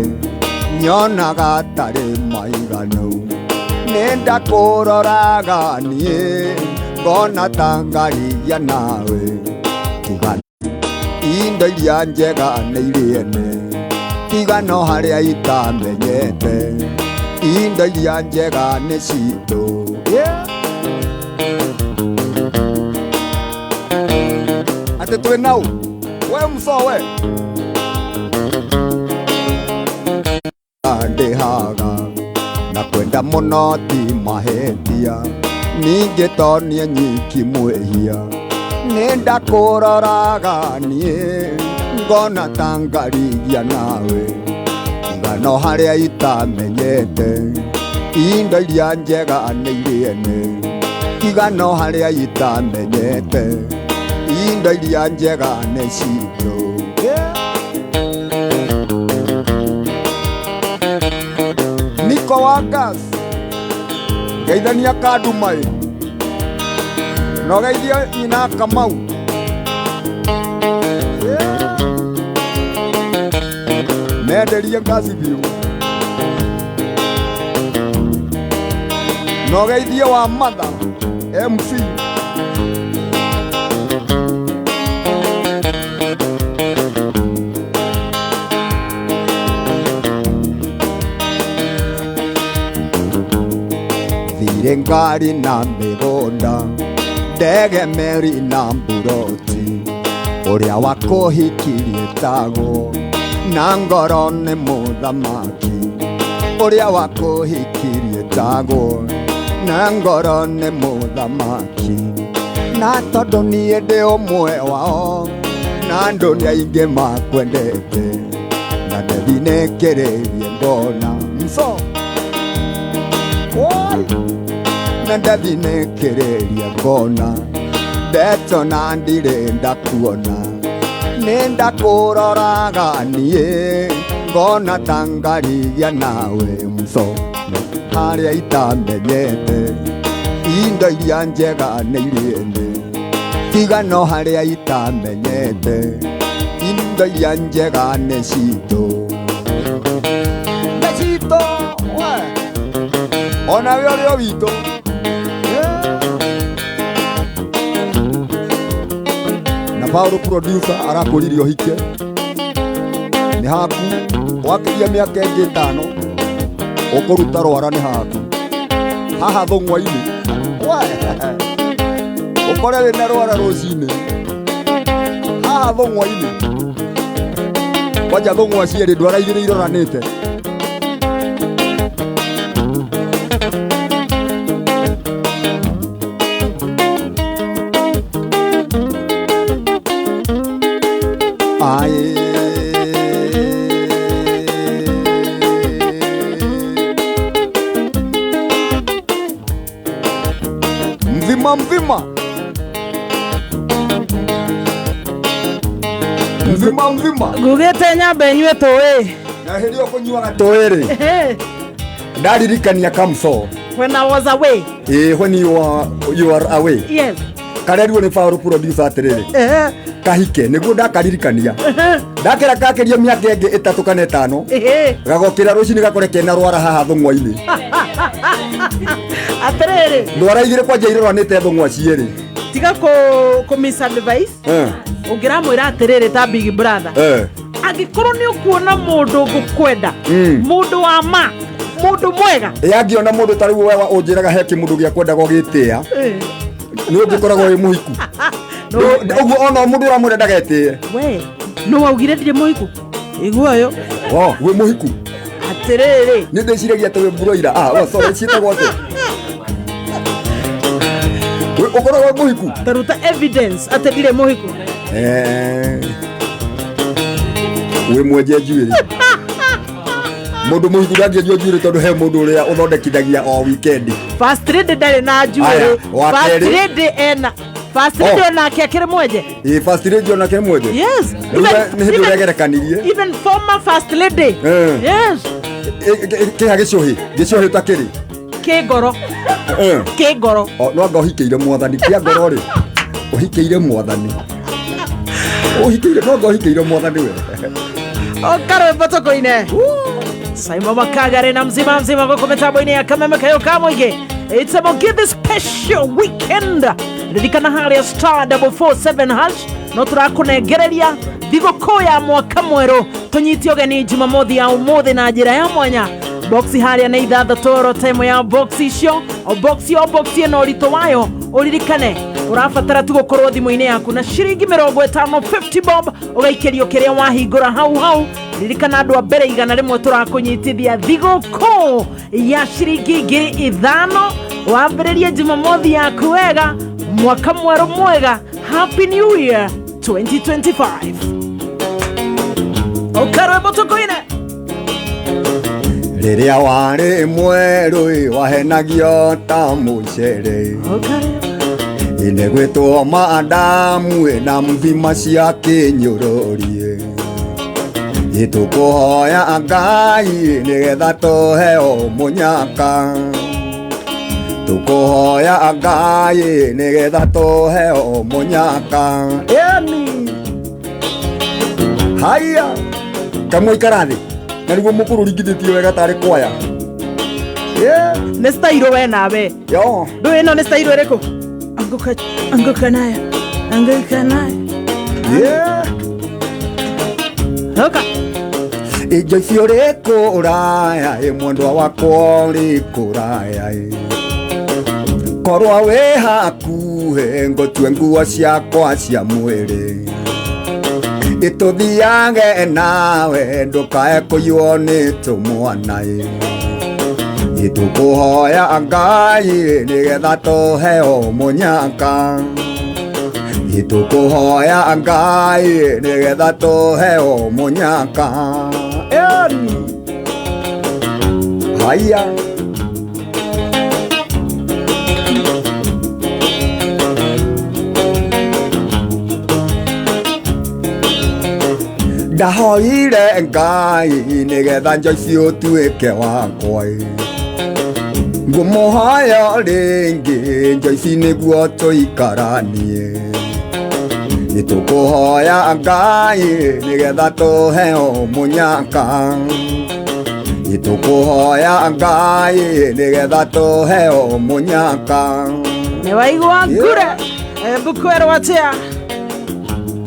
nyonaga tarĩ maiganu nĩ ndakũroraga niĩ ngona ta ngarigia nawe tiga indo iria njega nĩ irĩene tiga no harĩa itamenyete indo iria njega nĩ citũ yeah. Atĩ twĩ nau we mũco we ndĩhaga na kwenda mũno ti mahĩtia ningĩ to niĩ nyiki mwĩhia nĩ ndakũroraga niĩ ngona ta ngarigia nawe tiga no harĩa itamenyete indo iria njega nĩ irĩene tiga no harĩa itamenyete indo iria njega nĩ citũ yeah. Niko wa gas geithania Kadumai no geithie nyina Kamau. Menderie ngasi biũ. Na ũgeithie wa mother MC. Thirĩ ngari na mĩgũnda, ndege meri na mburoti, ũrĩa wakũhikirie tagwo na ngoro nĩ mũthamaki. Ũrĩa wakũhikirie tagwo na ngoro nĩ mũthamaki. Na tondũ niĩ ndĩ ũmwe wao, na andũ nĩ aingĩ makwendete, na ndathinĩkĩrĩrie ngona mso. Oi! Na ndathinĩkĩrĩria ngona ndeto na ndirĩ ndakuona, nĩ ndakũroraga niĩ ngona ta ngarigia nawe mso. Harĩa itamenyete indo iria njega nĩ irĩene, tiga no harĩa itamenyete indo iria njega nĩ citũ. Nĩ citũ we, ona we ũrĩ o witũ. Na Paulo producer arakũririe ũhike nĩ haku, wakĩria mĩaka ĩngĩ ĩtano ũkũruta rwara nĩ haku haha thũng'wa-inĩ. Ũkore wĩna rwara rũcinĩ haha thũng'wa-inĩ. Kwanja thũng'wa cierĩ ndwara igĩrĩ iroranĩte. Aye. Mzima mzima. Mzima mzima. Ngugĩte nyambe nyue tũĩ. Na hĩndĩ ĩyo kũnyuaga tũĩ rĩ, ndaririkania kamso. When I was away. When you are away. Yes. Karerirwo nĩ Paul producer atĩrĩrĩ. Kahike nĩguo ndakaririkania. Ndakĩra kakĩria mĩaka ĩngĩ 3 kana 5. Gagokĩra rũcinĩ gakore kena rwara haha thũng'wa-inĩ. Atĩrĩrĩ. Ndwara igĩrĩ kwanja iroranĩte thũng'wa cierĩ. Tiga kũ misadvice. Ũngĩramwĩra atĩrĩrĩ ta big brother. Angĩkorwo nĩ ũkuona mũndũ ngũkwenda, mũndũ wa ma, mũndũ mwega. Ĩ angĩona mũndũ ta rĩu we ũnjĩraga he kĩmũndũ gĩa kwendaga ũgĩtĩĩa, nĩ ũngĩkoragwo wĩ mũhiku. Ũguo ona mũndũ ũramwenda ndagetĩe. We, no waugire ndirĩ mũhiku? Igua ũyũ. Oh, wĩ mũhiku? Atĩrĩrĩ. Nĩ ndĩciragia atĩ wĩ mburoira. Ah, sorry, ciĩtagwo atĩa? Ũkoragwo wĩ mũhiku? Taruta evidence atĩ ndirĩ mũhiku. Wĩ mwenje njuĩrĩ. Mũndũ mũhiku ndangĩenjwo njuĩrĩ tondũ he mũndũ ũrĩa ũthondekithagia o weekend. First lady ndarĩ na njuĩrĩ. First lady ena. First lady onake akĩrĩ mwenje. Ĩ first lady onake mwenje? Yes. Nĩ hĩndĩ ũregerekanirie. Even former first lady. Yes. Kĩha gĩcũhĩ, gĩcũhĩ ũtakĩrĩ. Kĩ ngoro. Kĩ ngoro. No anga ũhikĩire mwathani, kĩa ngoro rĩ. Ũhikĩire mwathani. Ũhikĩire, no anga ũhikĩire mwathani we. Okarwĩmbo tũkũine. Simon Makagare na mzima mzima gũkũ mĩtambo-inĩ ya Kameme Kayo ka Mũingĩ. It's a Mũgithi special weekend. Ririkana harĩa star 447 hash no tũrakũnengereria thigũkũ ya mwaka mwerũ. Tũnyite ũgeni Jumamothi ya ũmũthĩ na njĩra ya mwanya. Boxi harĩa nĩ 6 oro time ya box icio. O box o box ĩno ũritũ wayo ũririkane ũrabatara tu gũkorwo thimũ-inĩ yaku na ciringi 50 50 bob ũgaikĩrio kĩrĩa wahingũra hau hau. Ririkana andũ a mbere 100 tũrakũnyitithia thigũkũ ya ciringi 5,000. Wambĩrĩrie Jumamothi yaku wega, mwaka mwerũ mwega. Happy New Year 2025. Ũkarwĩmbo tũkũine. Rĩrĩa warĩ mwerũ wahenagio ta mũcere. Ine gwĩtwo maadamu na mthima cia kĩnyũrũrie. Ĩtũkũhoya Ngai nĩgetha tũheo mũnyaka. Tũkũhoya Ngai nĩgetha tũheo mũnyaka. Ĩni. Haya. Kamwe ikara thĩ. Na nĩguo mũkũrũ ringithĩtio wega tarĩ kwaya. Yeah. Nĩ style we nawe. Yo. Ndũĩ ĩno nĩ style ĩrĩkũ? Anguka, anguka nayo. Anguka nayo. Yeah. Oka. Joyce ũrĩ kũraya ĩ mwendwa wakwa ũrĩ kũraya ĩ korwo wĩ hakuhĩ ngũtue nguo ciakwa cia mwĩrĩ ĩtũthiage nawe ndũkae kũiywo nĩ tũmwana ĩ ĩtũkũhoya Ngai nĩgetha tũheo mũnyaka ĩtũkũhoya Ngai nĩgetha tũheo mũnyaka. Eni haya. Ndahoire Ngai nĩgetha Joyce ũtuĩke wakwa ĩ. Ngũmũhoya rĩngĩ Joyce nĩguo tũikaranie. Nĩtũkũhoya Ngai nĩgetha tũheo mũnyaka. Nĩtũkũhoya Ngai nĩgetha tũheo mũnyaka. Nĩ waigua ngure. Mbuku erwo atĩa?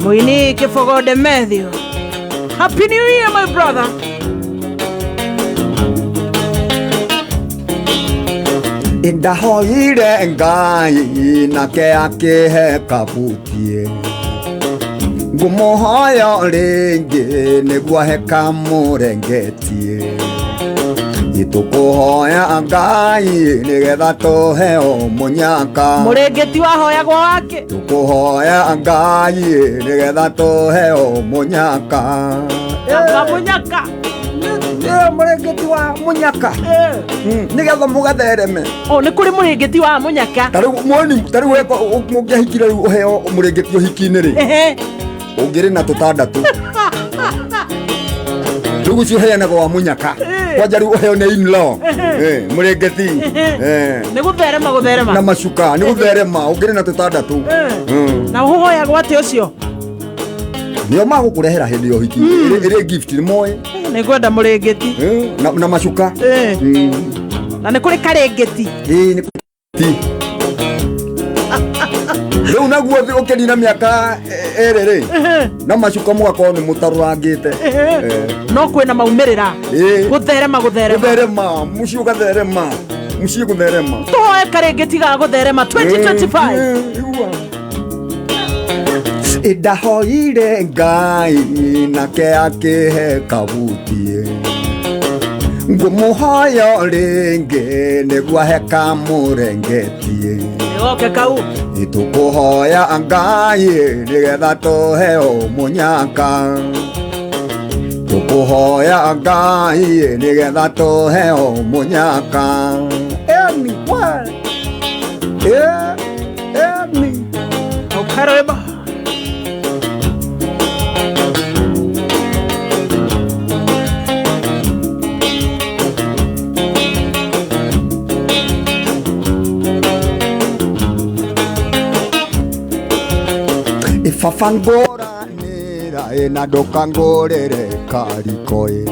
Mũini Kĩbogode Matthew. Happy New Year, my brother. Ndahoire Ngai nake akĩhe kabutie. Ngũmũhoya rĩngĩ nĩguo ahe kamũrengetie. Nĩtũkũhoya Ngai nĩgetha tũheo mũnyaka. Mũrĩngĩti wahoyagwo wake. Tũkũhoya Ngai nĩgetha tũheo mũnyaka. Anga mũnyaka. Mũrĩngĩti wa mũnyaka. Nĩgetha mũgathereme. O nĩ kũrĩ mũrĩngĩti wa mũnyaka. Ta rĩu mwoni, ta rĩu weko mũngĩahikire rĩu ũheo mũrĩngĩti ũhiki-inĩ rĩ. Ũngĩrĩ na tũtandatũ. Rĩu ũcio ũheanagwo wa mũnyaka. Kwanja rĩu ũheo nĩ in-law. Mũrĩngĩti. Nĩ gũtherema gũtherema. Na macuka, nĩ gũtherema, ũngĩrĩ na tũtandatũ. Na ũhoyagwo atĩ ũcio? Nĩo magũkũrehera hĩndĩ ya ũhiki. Ĩrĩ gift nĩ moĩ. Nĩ ngwenda mũrĩngĩti. Na macuka. Na nĩ kũrĩ karĩngĩti. Ĩĩ, nĩ ti. Rĩu naguo ũkĩnina mĩaka ĩrĩ rĩ, na macuka mũgakorwo nĩ mũtarũrangĩte. No kwĩna maumĩrĩra. Gũtherema gũtherema. Gũtherema, mũciĩ ũgatherema. Mũciĩ gũtherema. Tũhoe karĩngĩti ga gũtherema 2025. Ndahoire Ngai nake akĩhe kabutie. Ngũmũhoya rĩngĩ nĩguo ahe kamũrengetie. Nĩgoke kau. Nĩtũkũhoya Ngai nĩgetha tũheo mũnyaka. Tũkũhoya Ngai nĩgetha tũheo mũnyaka. Eni we. Eni. Ũkarwĩmbo. Baba ngũranĩra ĩ na ndũkangũrĩre kariko ĩ.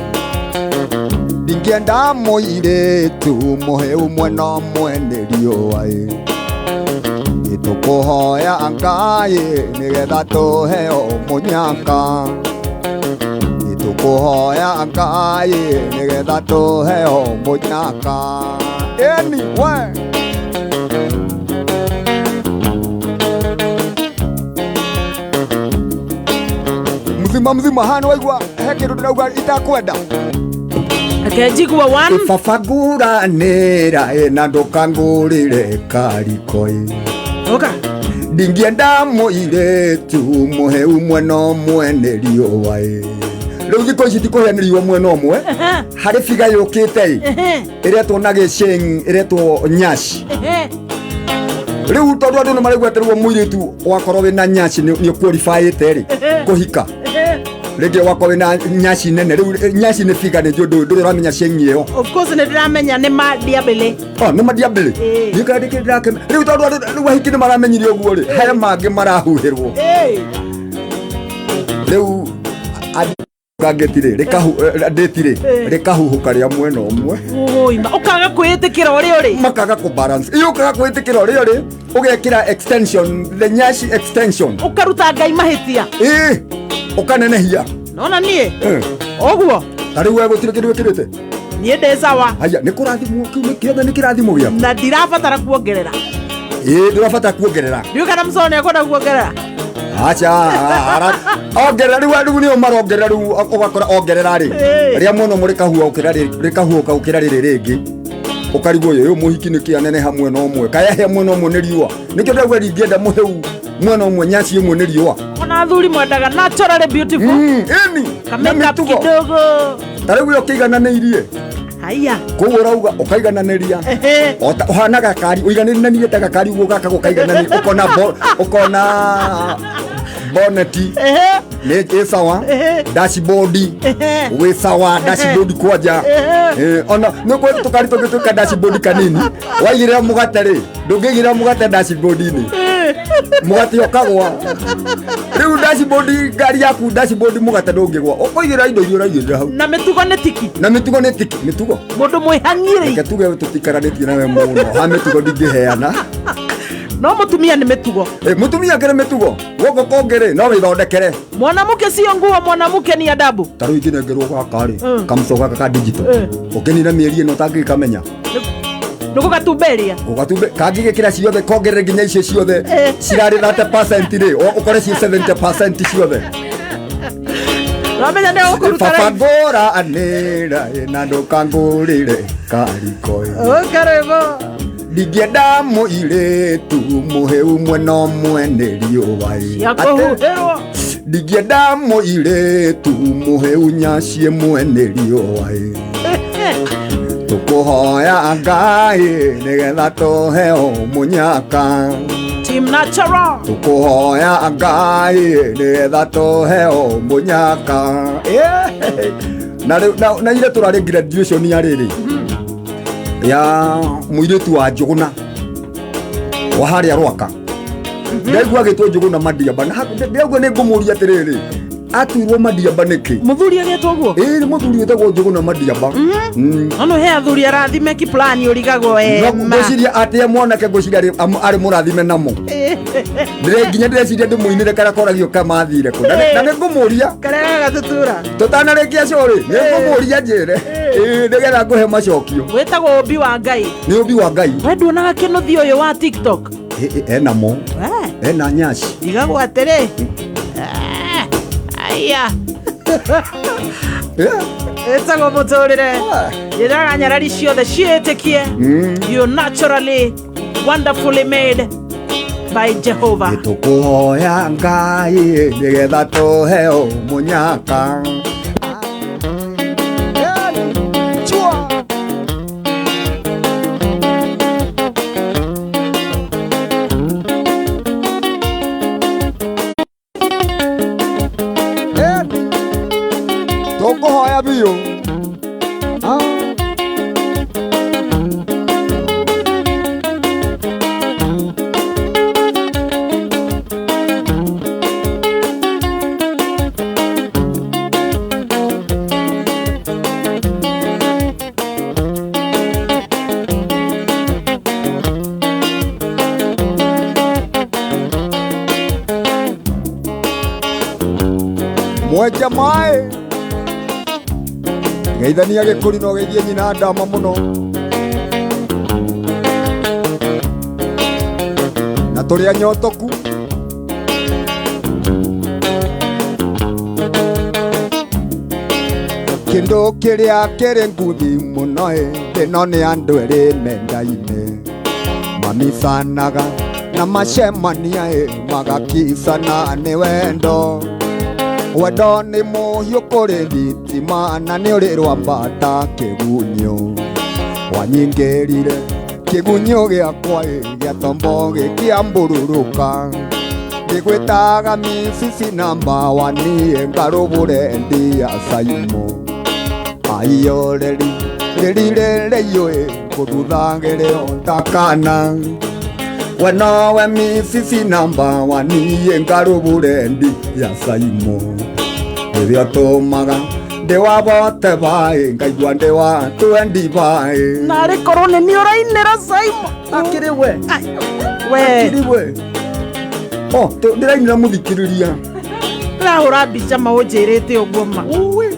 Ndingĩenda mũirĩtu mũhĩu mwena ũmwe nĩ riũa ĩ. Nĩtũkũhoya Ngai nĩgetha tũheo mũnyaka. Nĩtũkũhoya Ngai nĩgetha tũheo mũnyaka. Eni we. Mzima mzima hano waigua he kĩndũ ndĩrauga itakwenda. Reke njigua one. Baba nguranĩra ĩ na ndũkangũrĩre kariko ĩ. Oka. Ndingĩenda mũirĩtu mũhĩu mwena ũmwe nĩ riũa ĩ. Rĩu thikũ ici ti kũhĩa nĩ riũa mwena ũmwe. Harĩ biga yũkĩte ĩ. Ĩretwo na gĩcĩng, ĩretwo nyaci. Rĩu tondũ andũ nĩ maraigua atĩ rĩu mũirĩtu wakorwo wĩna nyaci nĩ ũqualifyĩte rĩ, kũhika. Rĩngĩ wakorwo wĩna nyaci nene, rĩu nyaci nĩ biga nĩ njũĩ ndũrĩ ũramenya cĩng ĩyo. Of course nĩ ndĩramenya nĩ mandiabĩlĩ. Oh, nĩ mandiabĩlĩ? Niĩ kana ndĩkĩ ndĩrakĩmenya. Rĩu tondũ andũ rĩu ahiki nĩ maramenyire ũguo rĩ, he mangĩ marahuhĩrwo. Rĩu Ũgathũkangĩti rĩ ndĩti rĩ rĩkahuhũka rĩa mwena ũmwe. Ũima ũkaga kwĩĩtĩkĩra ũrĩa ũrĩ. Makaga kũ balance. Ĩ ũkaga kwĩĩtĩkĩra ũrĩa ũrĩ, ũgekĩra extension, the nyashi extension. Ũkaruta Ngai mahĩtia. Ĩ ũkanenehia. Nona niĩ ũguo. Ta rĩu we gũtirĩ kĩndũ wĩkĩrĩte. Niĩ ndĩ sawa. Haya nĩ kũrathimwo kĩu nĩ kĩothe nĩ kĩrathimo gĩaku. Na ndirabatara kuongerera. Ĩ ndũrabatara kuongerera. Ndiũĩ kana mũcoro nĩ ekwenda kuongerera. Acha ongerera rĩu rĩu nĩo marongerera rĩu ũgakora ongerera rĩ rĩa mwena ũmwe rĩkahuha rĩkahuhũka gũkĩra rĩrĩ rĩngĩ ũkarigwo ũyũ mũhiki nĩkĩ aneneha mwena ũmwe kayahe mwena ũmwe nĩ riũa nĩkĩo ndauga ndingĩenda mũhĩu mwena ũmwe nyaci ĩmwe nĩ riũa. Ona athuri mwendaga naturally beautiful. Ĩni ka makeup kidogo. Ta rĩu ĩyo ũkĩigananĩirie. Haya koguo ũrauga ũkaigananĩria ũhana gakari ũigananĩrie ta gakari ũguo gaka gũkaigananĩria ũkona ũkona boneti nĩ ĩ sawa, dashboard wĩ sawa, dashboard kwanja ona nĩ kwĩ tũkari tũngĩ twĩka dashboard kanini waigĩrĩra mũgate rĩ ndũngĩigĩrĩra mũgate dashboard-inĩ mũgate ũkagwa rĩu dashboard ngari yaku dashboard mũgate ndũngĩgwa ũkũigĩrĩra indo iria ũraigĩrĩra hau. Na mĩtugo nĩ tiki. Na mĩtugo nĩ tiki. Mĩtugo mũndũ mwĩhang'ire. Reke tuge tũtikaranĩtie nawe mũno ha mĩtugo ndingĩheana. No mũtumia nĩ mĩtugo. Mũtumia akĩrĩ mĩtugo guoko kũngĩ rĩ no wĩthondekere. Mwanamke sio nguo, mwanamke ni adabu. Ta rĩu ingĩnengerwo gaka rĩ kamũco gaka ka digital ũkĩnina mĩeri ĩno ũtangĩkamenya nĩgũgatumberia gũgatumbe kangĩgĩkĩra ciothe kongerere nginya icio ciothe cirarĩ 30% rĩ ũkore ci 70% ciothe. Ramenya nĩ ũkũruta baba ngũra anĩra na ndũkangũrĩre kariko. Ũkarĩbo ndingĩenda mũirĩtu mũhĩu mwena ũmwe nĩ riũa. Ciakũhuhĩrwo. Ndingĩenda mũirĩtu mũhĩu nyaci ĩmwe nĩ riũa. Tũkũhoya Ngai nĩgetha tũheo mũnyaka. Team Natural. Tũkũhoya Ngai nĩgetha tũheo mũnyaka. Na rĩu na ira tũrarĩ graduation ya rĩrĩ ya mũirĩtu wa Njũgũna wa harĩa Rwaka. Ndaigua agĩtwo Njũgũna Madiamba na ndaigua nĩ ngũmũria atĩrĩrĩ atuirwo Madiamba nĩkĩ? Mũthuri agĩtwo ũguo? Ĩĩ nĩ mũthuri wĩtagwo Njũgũna Madiamba. Ono he athuri arathime kiplani ũrigagwo ema. Ngwĩciria atĩ mwanake ngwĩciria arĩ mũrathime namo. Nginya ndĩreciria ndĩmũinĩre karĩa koragio kamathire kũ. Na nĩ ngũmũria. Karĩa gagatutura. Tũtanarĩkia show rĩ nĩ ngũmũria njĩre. Ĩĩ nĩgetha ngũhe macokio. Wĩtagwo ũmbi wa Ngai. Nĩ ũmbi wa Ngai. We nduonaga kĩnũthi ũyũ wa TikTok? Ena mo. Ena nyaci. Igagwo atĩrĩ. Aya. Ĩtagwo mũtũrĩre. Njĩraga nyarari ciothe ciĩtĩkie. You naturally wonderfully made by Jehovah. Tũkũhoya Ngai nĩgetha tũheo mũnyaka. Tũkũhoya biũ. Mwenja maĩ geithania gĩkũri no geithie nyina ndama mũno na tũrĩ anyotoku. Kĩndũ kĩrĩa kĩrĩ nguthi mũno ĩ ĩno nĩ andũ erĩ mendaine mamicanaga na macemania ĩ magakicana nĩ wendo. Wendo nĩ mũhiũ kũrĩ thitima na nĩ ũrĩ rwambata kĩgunyũ wanyingĩrire kĩgunyũ gĩakwa ĩ gĩatombo gĩkĩambũrũrũka ngĩgwĩtaga misisi namba waniĩ ngarũbũre ndia caimo aiyo rĩri rĩri rĩrĩiyũĩ kũthuthagĩrĩ takana we nowe misisi namba waniĩ ngarũbũre ndia caimo Nĩwe ũtũmaga ndĩ wa bote baĩ ngaigua ndĩ wa twendi baĩ. Narĩ korwo nĩ niĩ ũrainĩra Simon. Akĩrĩ we. We. Akĩrĩ we. Oh, ndĩrainĩra mũthikĩrĩria. Ndĩrahũra mbica ma ũnjĩrĩte ũguo ma.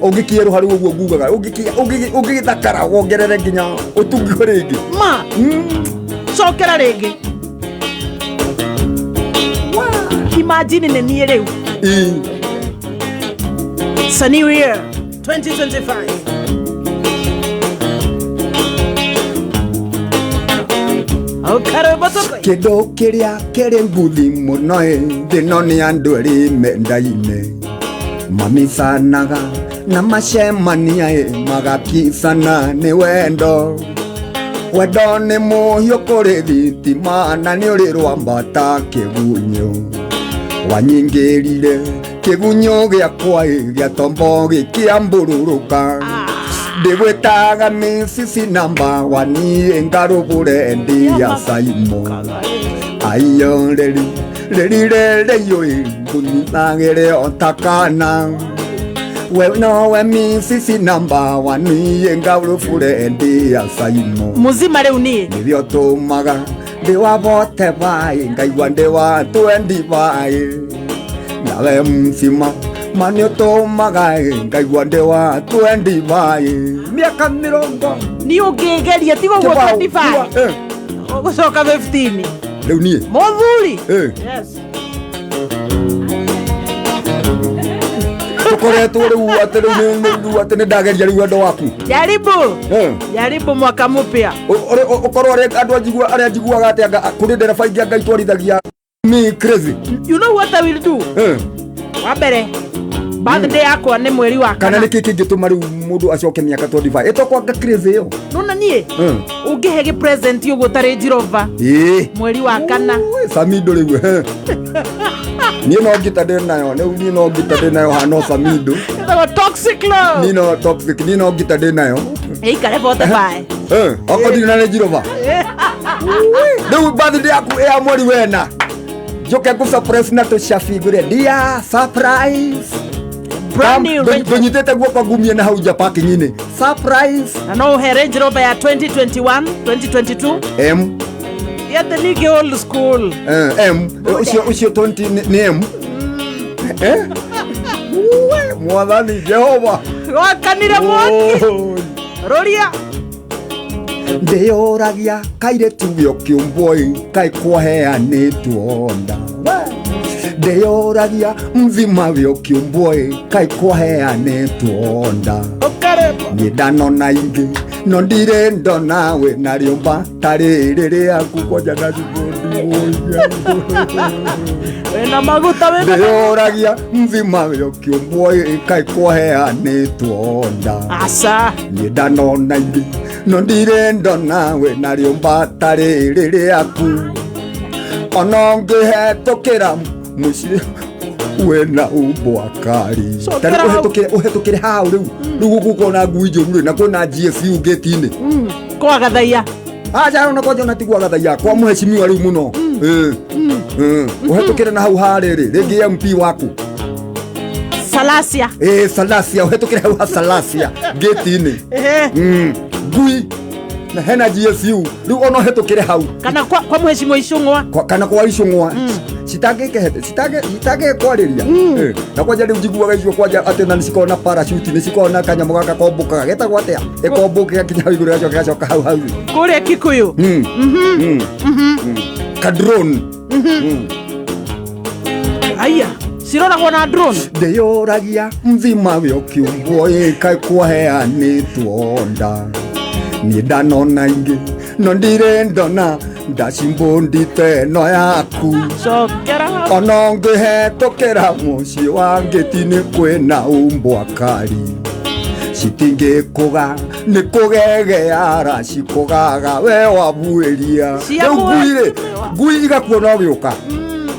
Ũngĩkĩerũha rĩu ũguo ngugaga ũngĩgĩthakara wongerere nginya ũtungio rĩngĩ. Ma. Cokera rĩngĩ. Imagine nĩ niĩ rĩu. It's a new year, 2025. Kĩndũ kĩrĩa kĩrĩ nguthi mũno ĩ thĩ no nĩ andũ erĩ mendaine mamicanaga na macemania ĩ magakicana nĩ wendo. Wendo nĩ mũhiũ kũrĩ thitima na nĩ ũrĩ rwambata kĩgunyũ. Wanyingĩrire kĩgunyũ gĩakwa ĩ gĩa tombo gĩkĩambũrũrũka. Ndĩgwĩtaga misisi namba wani ngarũbũre ndi ya Saimo. Aiyo reri reri rere yo ngũnyitagĩre o ta kana. We no we misisi namba wani ngarũbũre ndi ya Saimo. Muzima rĩu niĩ. Nĩwe ũtũmaga ndĩ wa bote baĩ ngaigua ndĩ wa twendi baĩ. Nawe mzima mani ũtũmaga ngaigua ndĩ wa twendi baĩ. Mĩaka mĩrongo. Niĩ ũngĩgeria tiga ũguo 25. Ũgũcoka 15. Rĩu niĩ. Mũthuri. Yes. Tũkoretwo rĩu atĩ rĩu atĩ nĩ ndageria rĩu wendo waku. Jaribu. Jaribu mwaka mpya. Ũkorwo andũ arĩa njiguaga atĩ kũrĩ ndereba ingĩ anga itwarithagia me crazy. You know what I will do? Wa mbere birthday yakwa nĩ mweri wa kana. Nĩkĩ kĩngĩtũma rĩu mũndũ acoke mĩaka 25 ĩtokwanga crazy ĩyo? Nona niĩ ũngĩhe gĩ present ũguo ta Range Rover mweri wa kana. Samido rĩu. Niĩ no ngita ndĩ nayo rĩu, niĩ no ngita ndĩ nayo hano Samido. Ĩtagwo toxic love. Niĩ no toxic, niĩ no ngita ndĩ nayo. Ĩikare bote bae. Okorwo ndirĩ na Range Rover. Rĩu birthday yaku ya mweri wena. Njoke ngũ surprise na tũcabi ngwĩre dear surprise. Brand new Range Rover. Ndũnyitĩte guoko ngumie na hau nja parking-inĩ. Surprise. Na no ũhe Range Rover ya 2021, 2022. M. Yete ningĩ old school. M. Ũcio 20 nĩ M. Mwathani Jehova. Gwakanire mwaki. Rũria. Ndĩyũragia kairĩtu gĩũkĩũmbwo ĩ kaĩ kwaheanĩtwo nda. Ndĩyũragia mzima gĩũkĩũmbwo ĩ kaĩ kwaheanĩtwo nda. Niĩ ndanona ingĩ no ndirĩ ndona wĩ na rĩũmba ta rĩrĩ rĩaku kwanja Wĩna maguta wĩna. Ndĩyũragia mzima gĩũkĩũmbwo ĩ kaĩ kwaheanĩtwo nda. Aca. Niĩ ndanona ingĩ no ndirĩ ndona wĩ na rĩũmba ta rĩrĩ rĩaku. Ona ũngĩhetũkĩra mũciĩ wĩna umbwa kari. Ta rĩu ũhetũkĩre hau rĩu. Rĩu gũkũ ngui njũru rĩ na kwĩna GSU gate-inĩ. Kwa Gathaia. Aca ona kwanja ona ti gwa Gathaia kwa mũheshimiwa rĩu mũno. Ũhetũkĩre na hau harĩ rĩ rĩngĩ MP waku. Salasia. Salasia ũhetũkĩre hau ha Salasia gate-inĩ. Ngui na hena GSU rĩu ona ũhetũkĩre hau. Kana kwa mũheshimiwa Icũng'wa. Kana kwa Icũng'wa. Citangĩkwarĩria. Na kwanja rĩu njiguaga icio kwanja atĩ na nĩcikoragwo na parachute nĩcikoragwo na kanyamũ gaka kombũkaga getagwo atĩa ĩkombũke gakinya hau igũrũ gacoka gacoka hau hau. Kũrĩa Kikuyu. Ka drone. Aya ciroragwo na drone. Ndĩyũragia mzima wĩũkĩũmbwo ĩ kaĩ kwaheanĩtwo nda. Niĩ ndanona ingĩ no ndirĩ ndona ndacimbũndite no yaku. Cokera. Ona ũngĩhetũkĩra mũciĩ wa ngĩti-inĩ kwĩna umbwa kari. Citingĩkũga nĩ kũgegeara cikũgaga we wabuĩria. Rĩu ngui rĩ ngui igakuona ũgĩũka.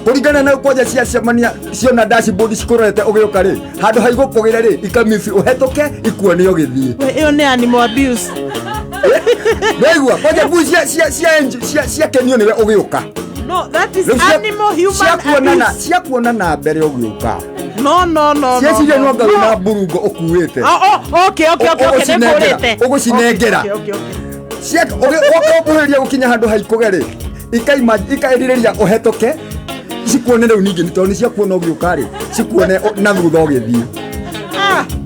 Kũringana na kwanja ciacemania ciona dashboard cikũrorete ũgĩũka rĩ handũ ha igũkũgĩre rĩ ikamisi ũhetũke ikuone ũgĩthiĩ. Ĩyo nĩ animal abuse. Nĩwaigua kwanja ngui ciakenio nĩwe ũgĩũka. No, that is animal human abuse. Ciakuona na mbere ũgĩũka. No, no, no, no. Cieciria no. no anga wĩna mburungo ũkuĩte. Oh, okay, nĩngũrĩte. Ũgũcinengera. Okay. Ũkũhĩrĩria gũkinya handũ haikũge rĩ, ikaima ikaĩrirĩria ũhetũke cikuone rĩu ningĩ nĩ tondũ nĩ ciakuona ũgĩũka rĩ, cikuone na thutha ũgĩthiĩ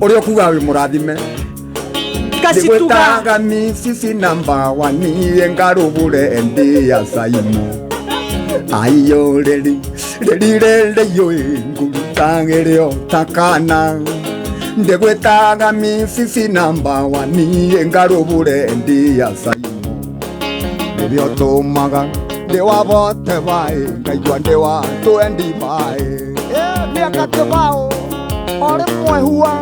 ũrĩa ũkugaga wĩ mũrathime. Kacituga. Ndĩgwĩtaga misisi namba wani ngarũbũre ndi ya saimo ayo reri reri rere yo ngurutagĩrĩo takana ndĩgwĩtaga misisi namba wani ngarũbũre ndi ya saimo nĩrĩo tũmaga ndĩ wa bote baĩ ngaigua ndĩ wa twendi baĩ mĩaka kĩbaũ o rĩmwe hua.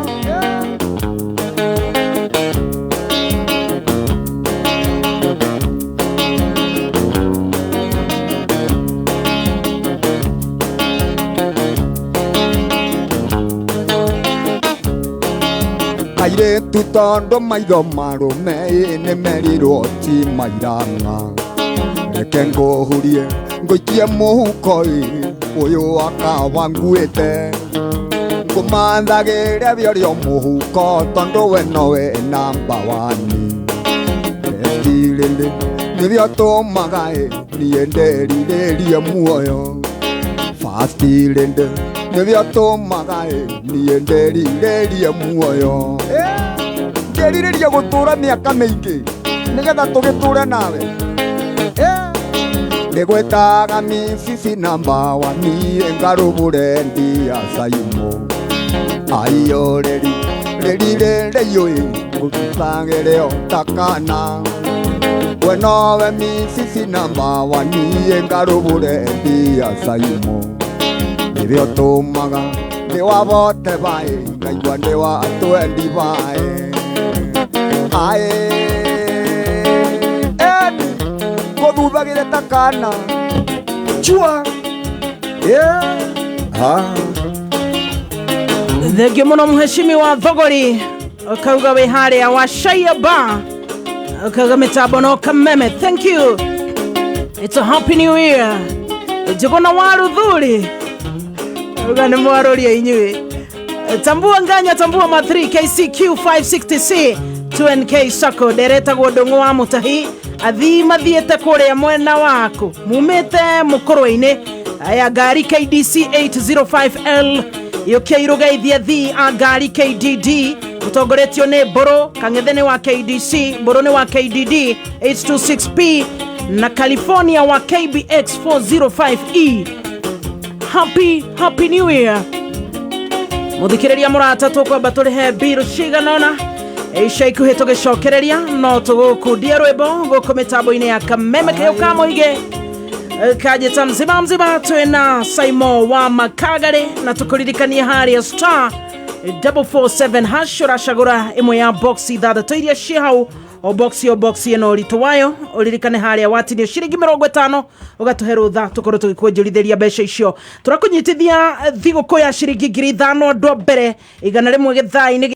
Airĩtu tondũ maitho marũme nĩ merirwo ti mairanga reke ngũhurie ngũikie mũhuko ũyũ akawa nguĩte ngũmathagĩre bĩorio mũhuko tondũ we nowe namba wani bestirĩrĩ nĩrĩo tũmaga niĩ nderirĩrie muoyo fastirĩndĩ nĩrĩo tũmaga niĩ nderirĩrie muoyo nderirĩrie gũtũra mĩaka mĩingĩ nĩgetha tũgĩtũre nawe. Ndĩgwĩtaga misisi namba wani ngarũbũre ndia saimo ayo reri reri rere yo ngũrutagĩrĩo takana we nowe misisi namba wani ngarũbũre ndia saimo nĩrĩo tũmaga ndĩ wa bote baĩ ngaigua ndĩ wa twendi baĩ aĩ eni ngũthuthagĩre ta kana chua yeah. Thengio mũno mheshimiwa Thogori ukauga wĩ harĩa wa Shaya Bar ukauga mĩtambo no Kameme. Thank you. It's a happy new year. Njũgũna wa Ruthuri uga nĩ mwarũria inyuĩ. Tambua nganya tambua ma 3 KCQ 560C 2NK Sacco nderetagwo Ndũng'ũ wa Mũtahi athii mathiĩte kũrĩa mwena waku mumĩte mũkũrwe-inĩ aya ngari KDC 805L yũkia irũgeithia athii a ngari KDD ũtongoretio nĩ Mbũrũ Kang'ethe nĩ wa KDC Mbũrũ nĩ wa KDD 826P na California wa KBX 405E. Happy happy new year. Muthikĩrĩria mũrata tũkwamba tũrĩhe mbirũ cigana ũna ica ikuhĩ tũgĩcokereria no tũgũkundia rwĩmbo gũkũ mĩtambo-inĩ ya Kameme kĩo ka mũingĩ kajĩta mzima mzima twĩna Saimo wa Makagarĩ na tũkũririkanie harĩa star 447 hash ũracagũra ĩmwe ya box ithathatũ iria ciĩ hau o box ĩno ũritũ wayo ũririkane harĩa watinio ciringi 50 ũgatũhe rũtha tũkorwo tũgĩkwenjũrithĩria mbeca icio tũrakũnyitithia thigũkũ ya ciringi 5,000 andũ a mbere 100 gĩthaa-inĩ.